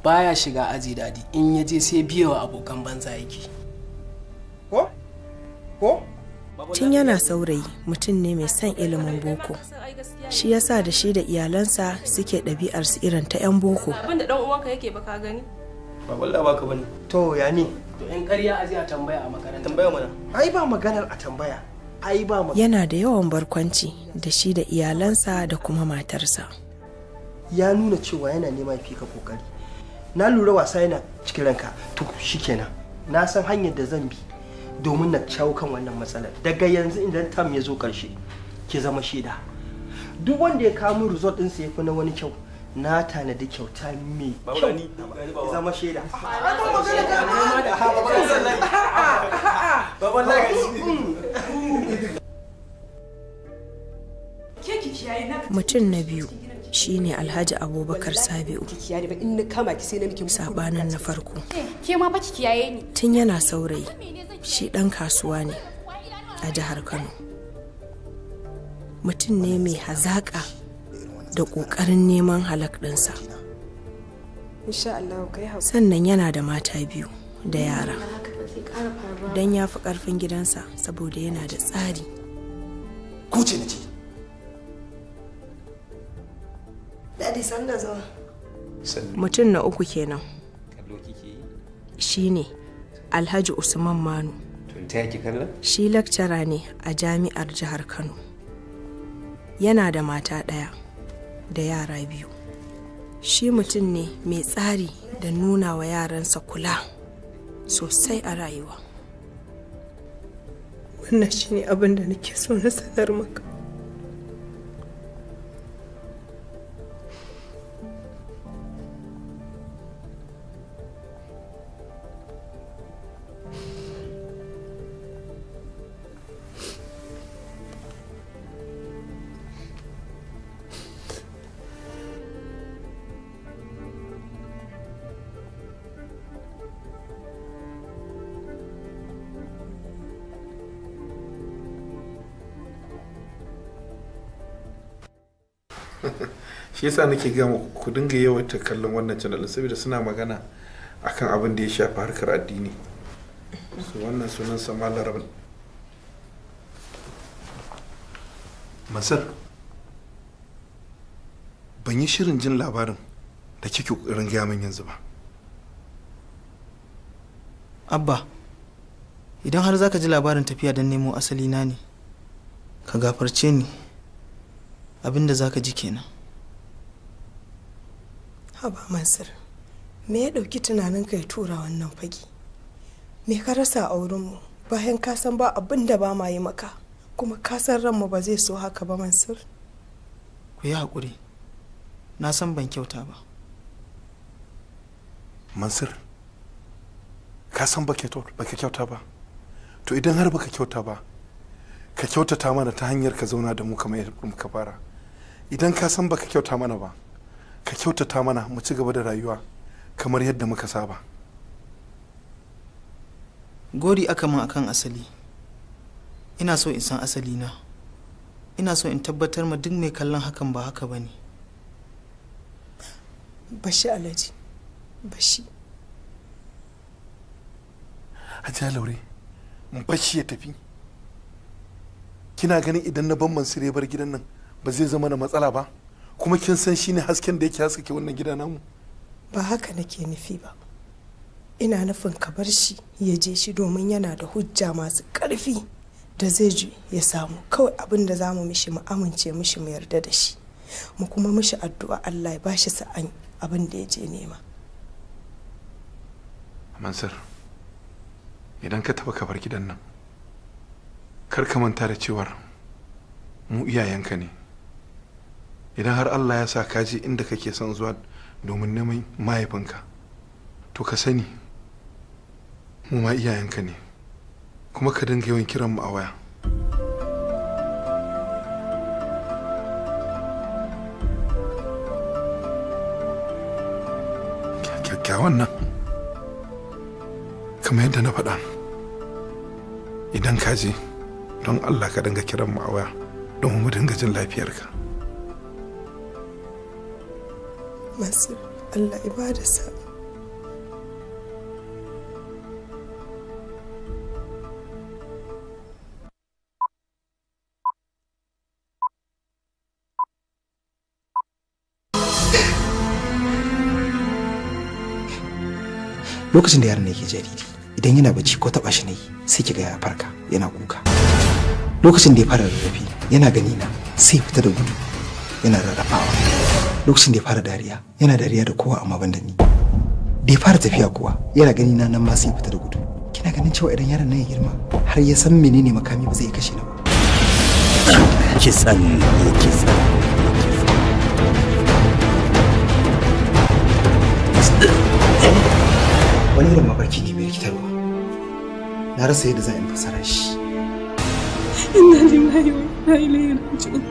Baya shiga aji dadi, in ya je sai biyewa abokan banza yake. Ko? Ko? Tun yana saurayi mutum ne mai son ilimin boko. Shi yasa da shi da iyalansa suke ɗabi'arsu irin ta 'yan boko. Abin da ɗan uwanka yake ba ka gani? Ba wallahi baka bane. To ya ne? To in ƙarya aje a tambaya a makaranta. Tambaya mana. Ai ba maganar a tambaya. Ai ba magana. Yana da yawan barkwanci da shi da iyalansa da kuma matarsa. Ya nuna cewa yana nema fi ka kokari. Na lura wasa yana cikin ranka. To shikenan. Na san hanyar da zan bi domin na shawo kan wannan matsalar. Daga yanzu idan tam ya zo karshe ki zama shaida. Duk wanda ya kawo min result ɗinsa ya fi na wani kyau. Na tanadi kyauta mai kyau zama shaida. Mutum na biyu shine Alhaji Abubakar Sabi'u. Sabanin na farko. Ke ma baki kiyaye ni. Tun yana saurayi, shi ɗan kasuwa ne a jihar Kano. Mutum ne mai hazaƙa da ƙoƙarin neman halak ɗinsa. Sannan yana da mata 2 da yara. Don ya fi ƙarfin gidansa saboda yana da tsari. Kuce na ce. Dadi sanda zuwa. Mutum na uku kenan. Shi ne Alhaji Usman Manu. Shi lakcara ne a jami'ar jihar Kano. Yana da mata ɗaya da yara 2. Shi mutum ne mai tsari da nuna wa yaransa kula sosai a rayuwa. Wannan shine abin da nake so na sanar maka. Shi yasa nake ga ku dinga yawaita kallon wannan channel saboda suna magana akan abin da ya shafi harkar addini. So wannan sunan sa Malam Mansur, ban yi shirin jin labarin da kike kokarin gaya min yanzu ba. Abba, idan har zaka ji labarin tafiya don nemo asali na ne, ka gafarce ni. Abinda zaka ji kenan. Haba Mansur, me ya ɗauki tunaninka ya tura wannan fage? Me ka rasa a wurinmu bayan ka san ba abin da ba ma yi maka, kuma ka san ranmu ba zai so haka ba Mansur? Ku yi haƙuri, na san ban kyauta ba. Mansur, ka san baka kyauta ba. To idan har baka kyauta ba, ka kyautata mana ta hanyar ka zauna da mu kamar yadda muka fara. Idan ka san baka kyauta mana ba, ka kyautata mana mu ci gaba da rayuwa kamar yadda muka saba. Gori aka min akan asali. Ina so in san asali na. Ina so in tabbatar ma duk mai kallon hakan ba haka bane. Bashi Alhaji, bashi. Hajiya Laure, bashi ya tafi. Kina ganin idan na ban Mansur ya bar gidan nan ba zai zama na matsala ba? Kuma kin san shine hasken da yake haskake wannan gida namu. Ba haka nake nufi ba. Ina nufin ka bar shi ya je shi domin yana da hujja masu ƙarfi da zai ji ya samu. Kawai abin da zamu mishi mu amince mishi mu yarda da shi, mu kuma mishi addu'a Allah ya bashi sa'an abin da ya je nema. Mansur, idan ka taba ka bar gidan nan, kar ka manta da cewar mu iyayenka ne. Idan har Allah ya sa ka je inda kake son zuwa domin neman mahaifinka, to ka sani mu ma iyayenka ne, kuma ka dinga yawan kiran mu a waya. Kyakkyawan nan, kamar yadda na faɗa, idan ka je, don Allah ka dinga kiran mu a waya don mu dinga jin lafiyarka. Mansur, Allah ya bada sa'a. Lokacin da yaron yake jariri, idan yana bacci ko taba shi ne, sai kiga ya farka yana kuka. Lokacin da ya fara rarrafe, yana gani na sai fita da gudu yana rarrafawa. Lokacin da ya fara dariya, yana dariya da kowa amma ban da ni. Da ya fara tafiya kuwa, yana gani na nan ma sai fita da gudu. Kina ganin cewa idan yaron nan ya girma har ya san menene makami ba zai kashe ni ba. Kisan kisan. Wani irin mafarki ne mai rikitarwa. Na rasa yadda za in fasara shi. Inna lillahi wa inna ilaihi raji'un.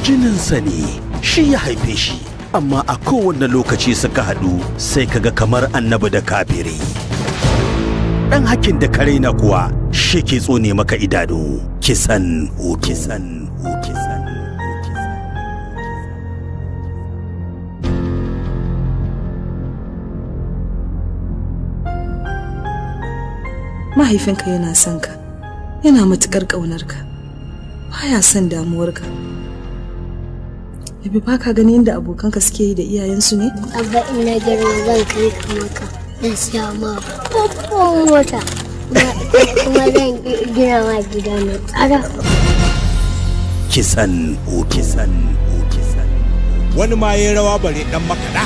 Jininsa ne shi ya haife shi, amma a kowane lokaci suka haɗu sai kaga kamar annabi da kafiri. Ɗan hakin da kare na kuwa shi ke tsone maka idanu. Kisan kisan kisan. Mahaifinka yana son ka, yana matuƙar ƙaunarka, baya son damuwarka. Yabi, ba ka gani inda abokanka suke yi da iyayensu ne? Abba, ina girma zan kai ka Maka, zan siya ma babban mota, kuma zan gina ma gida mai tsada. Kisan kisan kisan. Wani ma ya rawa bare dan makaɗa.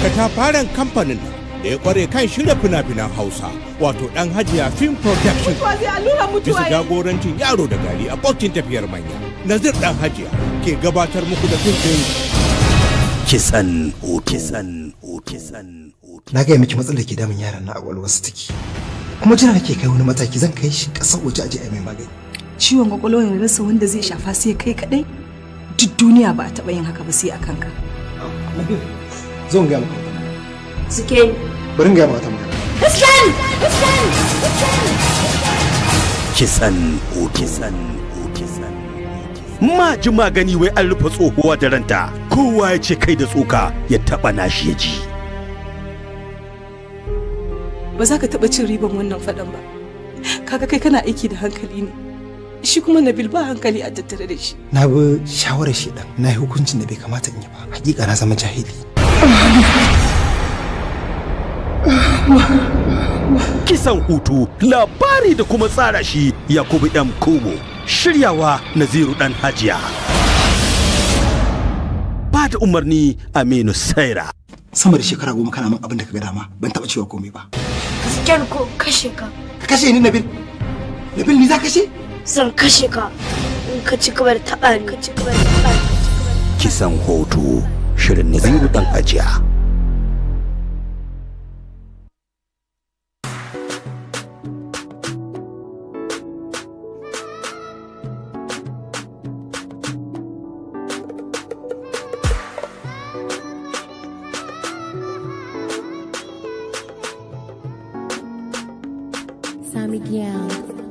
Katafaren kamfanin da ya kware kan shirya fina-finan Hausa, wato Dan Hajiya Film Production. Bisa jagorancin yaro da gari abokin tafiyar manya, Nazir Dan Hajiya ke gabatar muku da fim ɗin Kisan Hoto. Kisan Hoto. Kisan Hoto. Na gaya miki matsalar ke damun yaran na a wasu take. Kuma jira nake kai wani mataki zan kai shi ƙasar waje aje a mai magani. Ciwon kwakwalwa ya rasa wanda zai shafa sai kai kadai. Duk duniya ba a taɓa yin haka ba sai a kanka. Zo in gaya maka. Suke ni. Bari in gaya maka wata magana. Gaskiya ne! Gaskiya ne! Gaskiya ne! Kisan Hoto. Kisan Hoto. Kisan Maji magani wai an rufe tsohuwa da ranta, kowa ya ce kai da tsoka ya taba nashi ya ji. Ba za ka taɓa cin riban wannan faɗan ba. Kaga kai kana aiki da hankali ne. Shi kuma Nabil ba hankali a tattare da shi. Na bi shawarar shedan, na yi hukuncin da bai kamata in yi ba. Hakika na zama jahili. Kisan Hutu, labari da kuma tsara shi Yakubu M. Kumo, shiryawa Naziru Dan Hajiya. Ba da umarni Aminu Saira. Sama da shekara 10 kana min abin da ka ga dama, ban taɓa cewa komai ba. Gaskiya ko kashe ka. Ka kashe ni Nabil. Nabil ni za kashe? Zan kashe ka in ka ci gaba da taɓa ni. Ka ci gaba da taɓa ni. Kisan Hoto, shirin Naziru Dan Hajiya. Sami Gyal.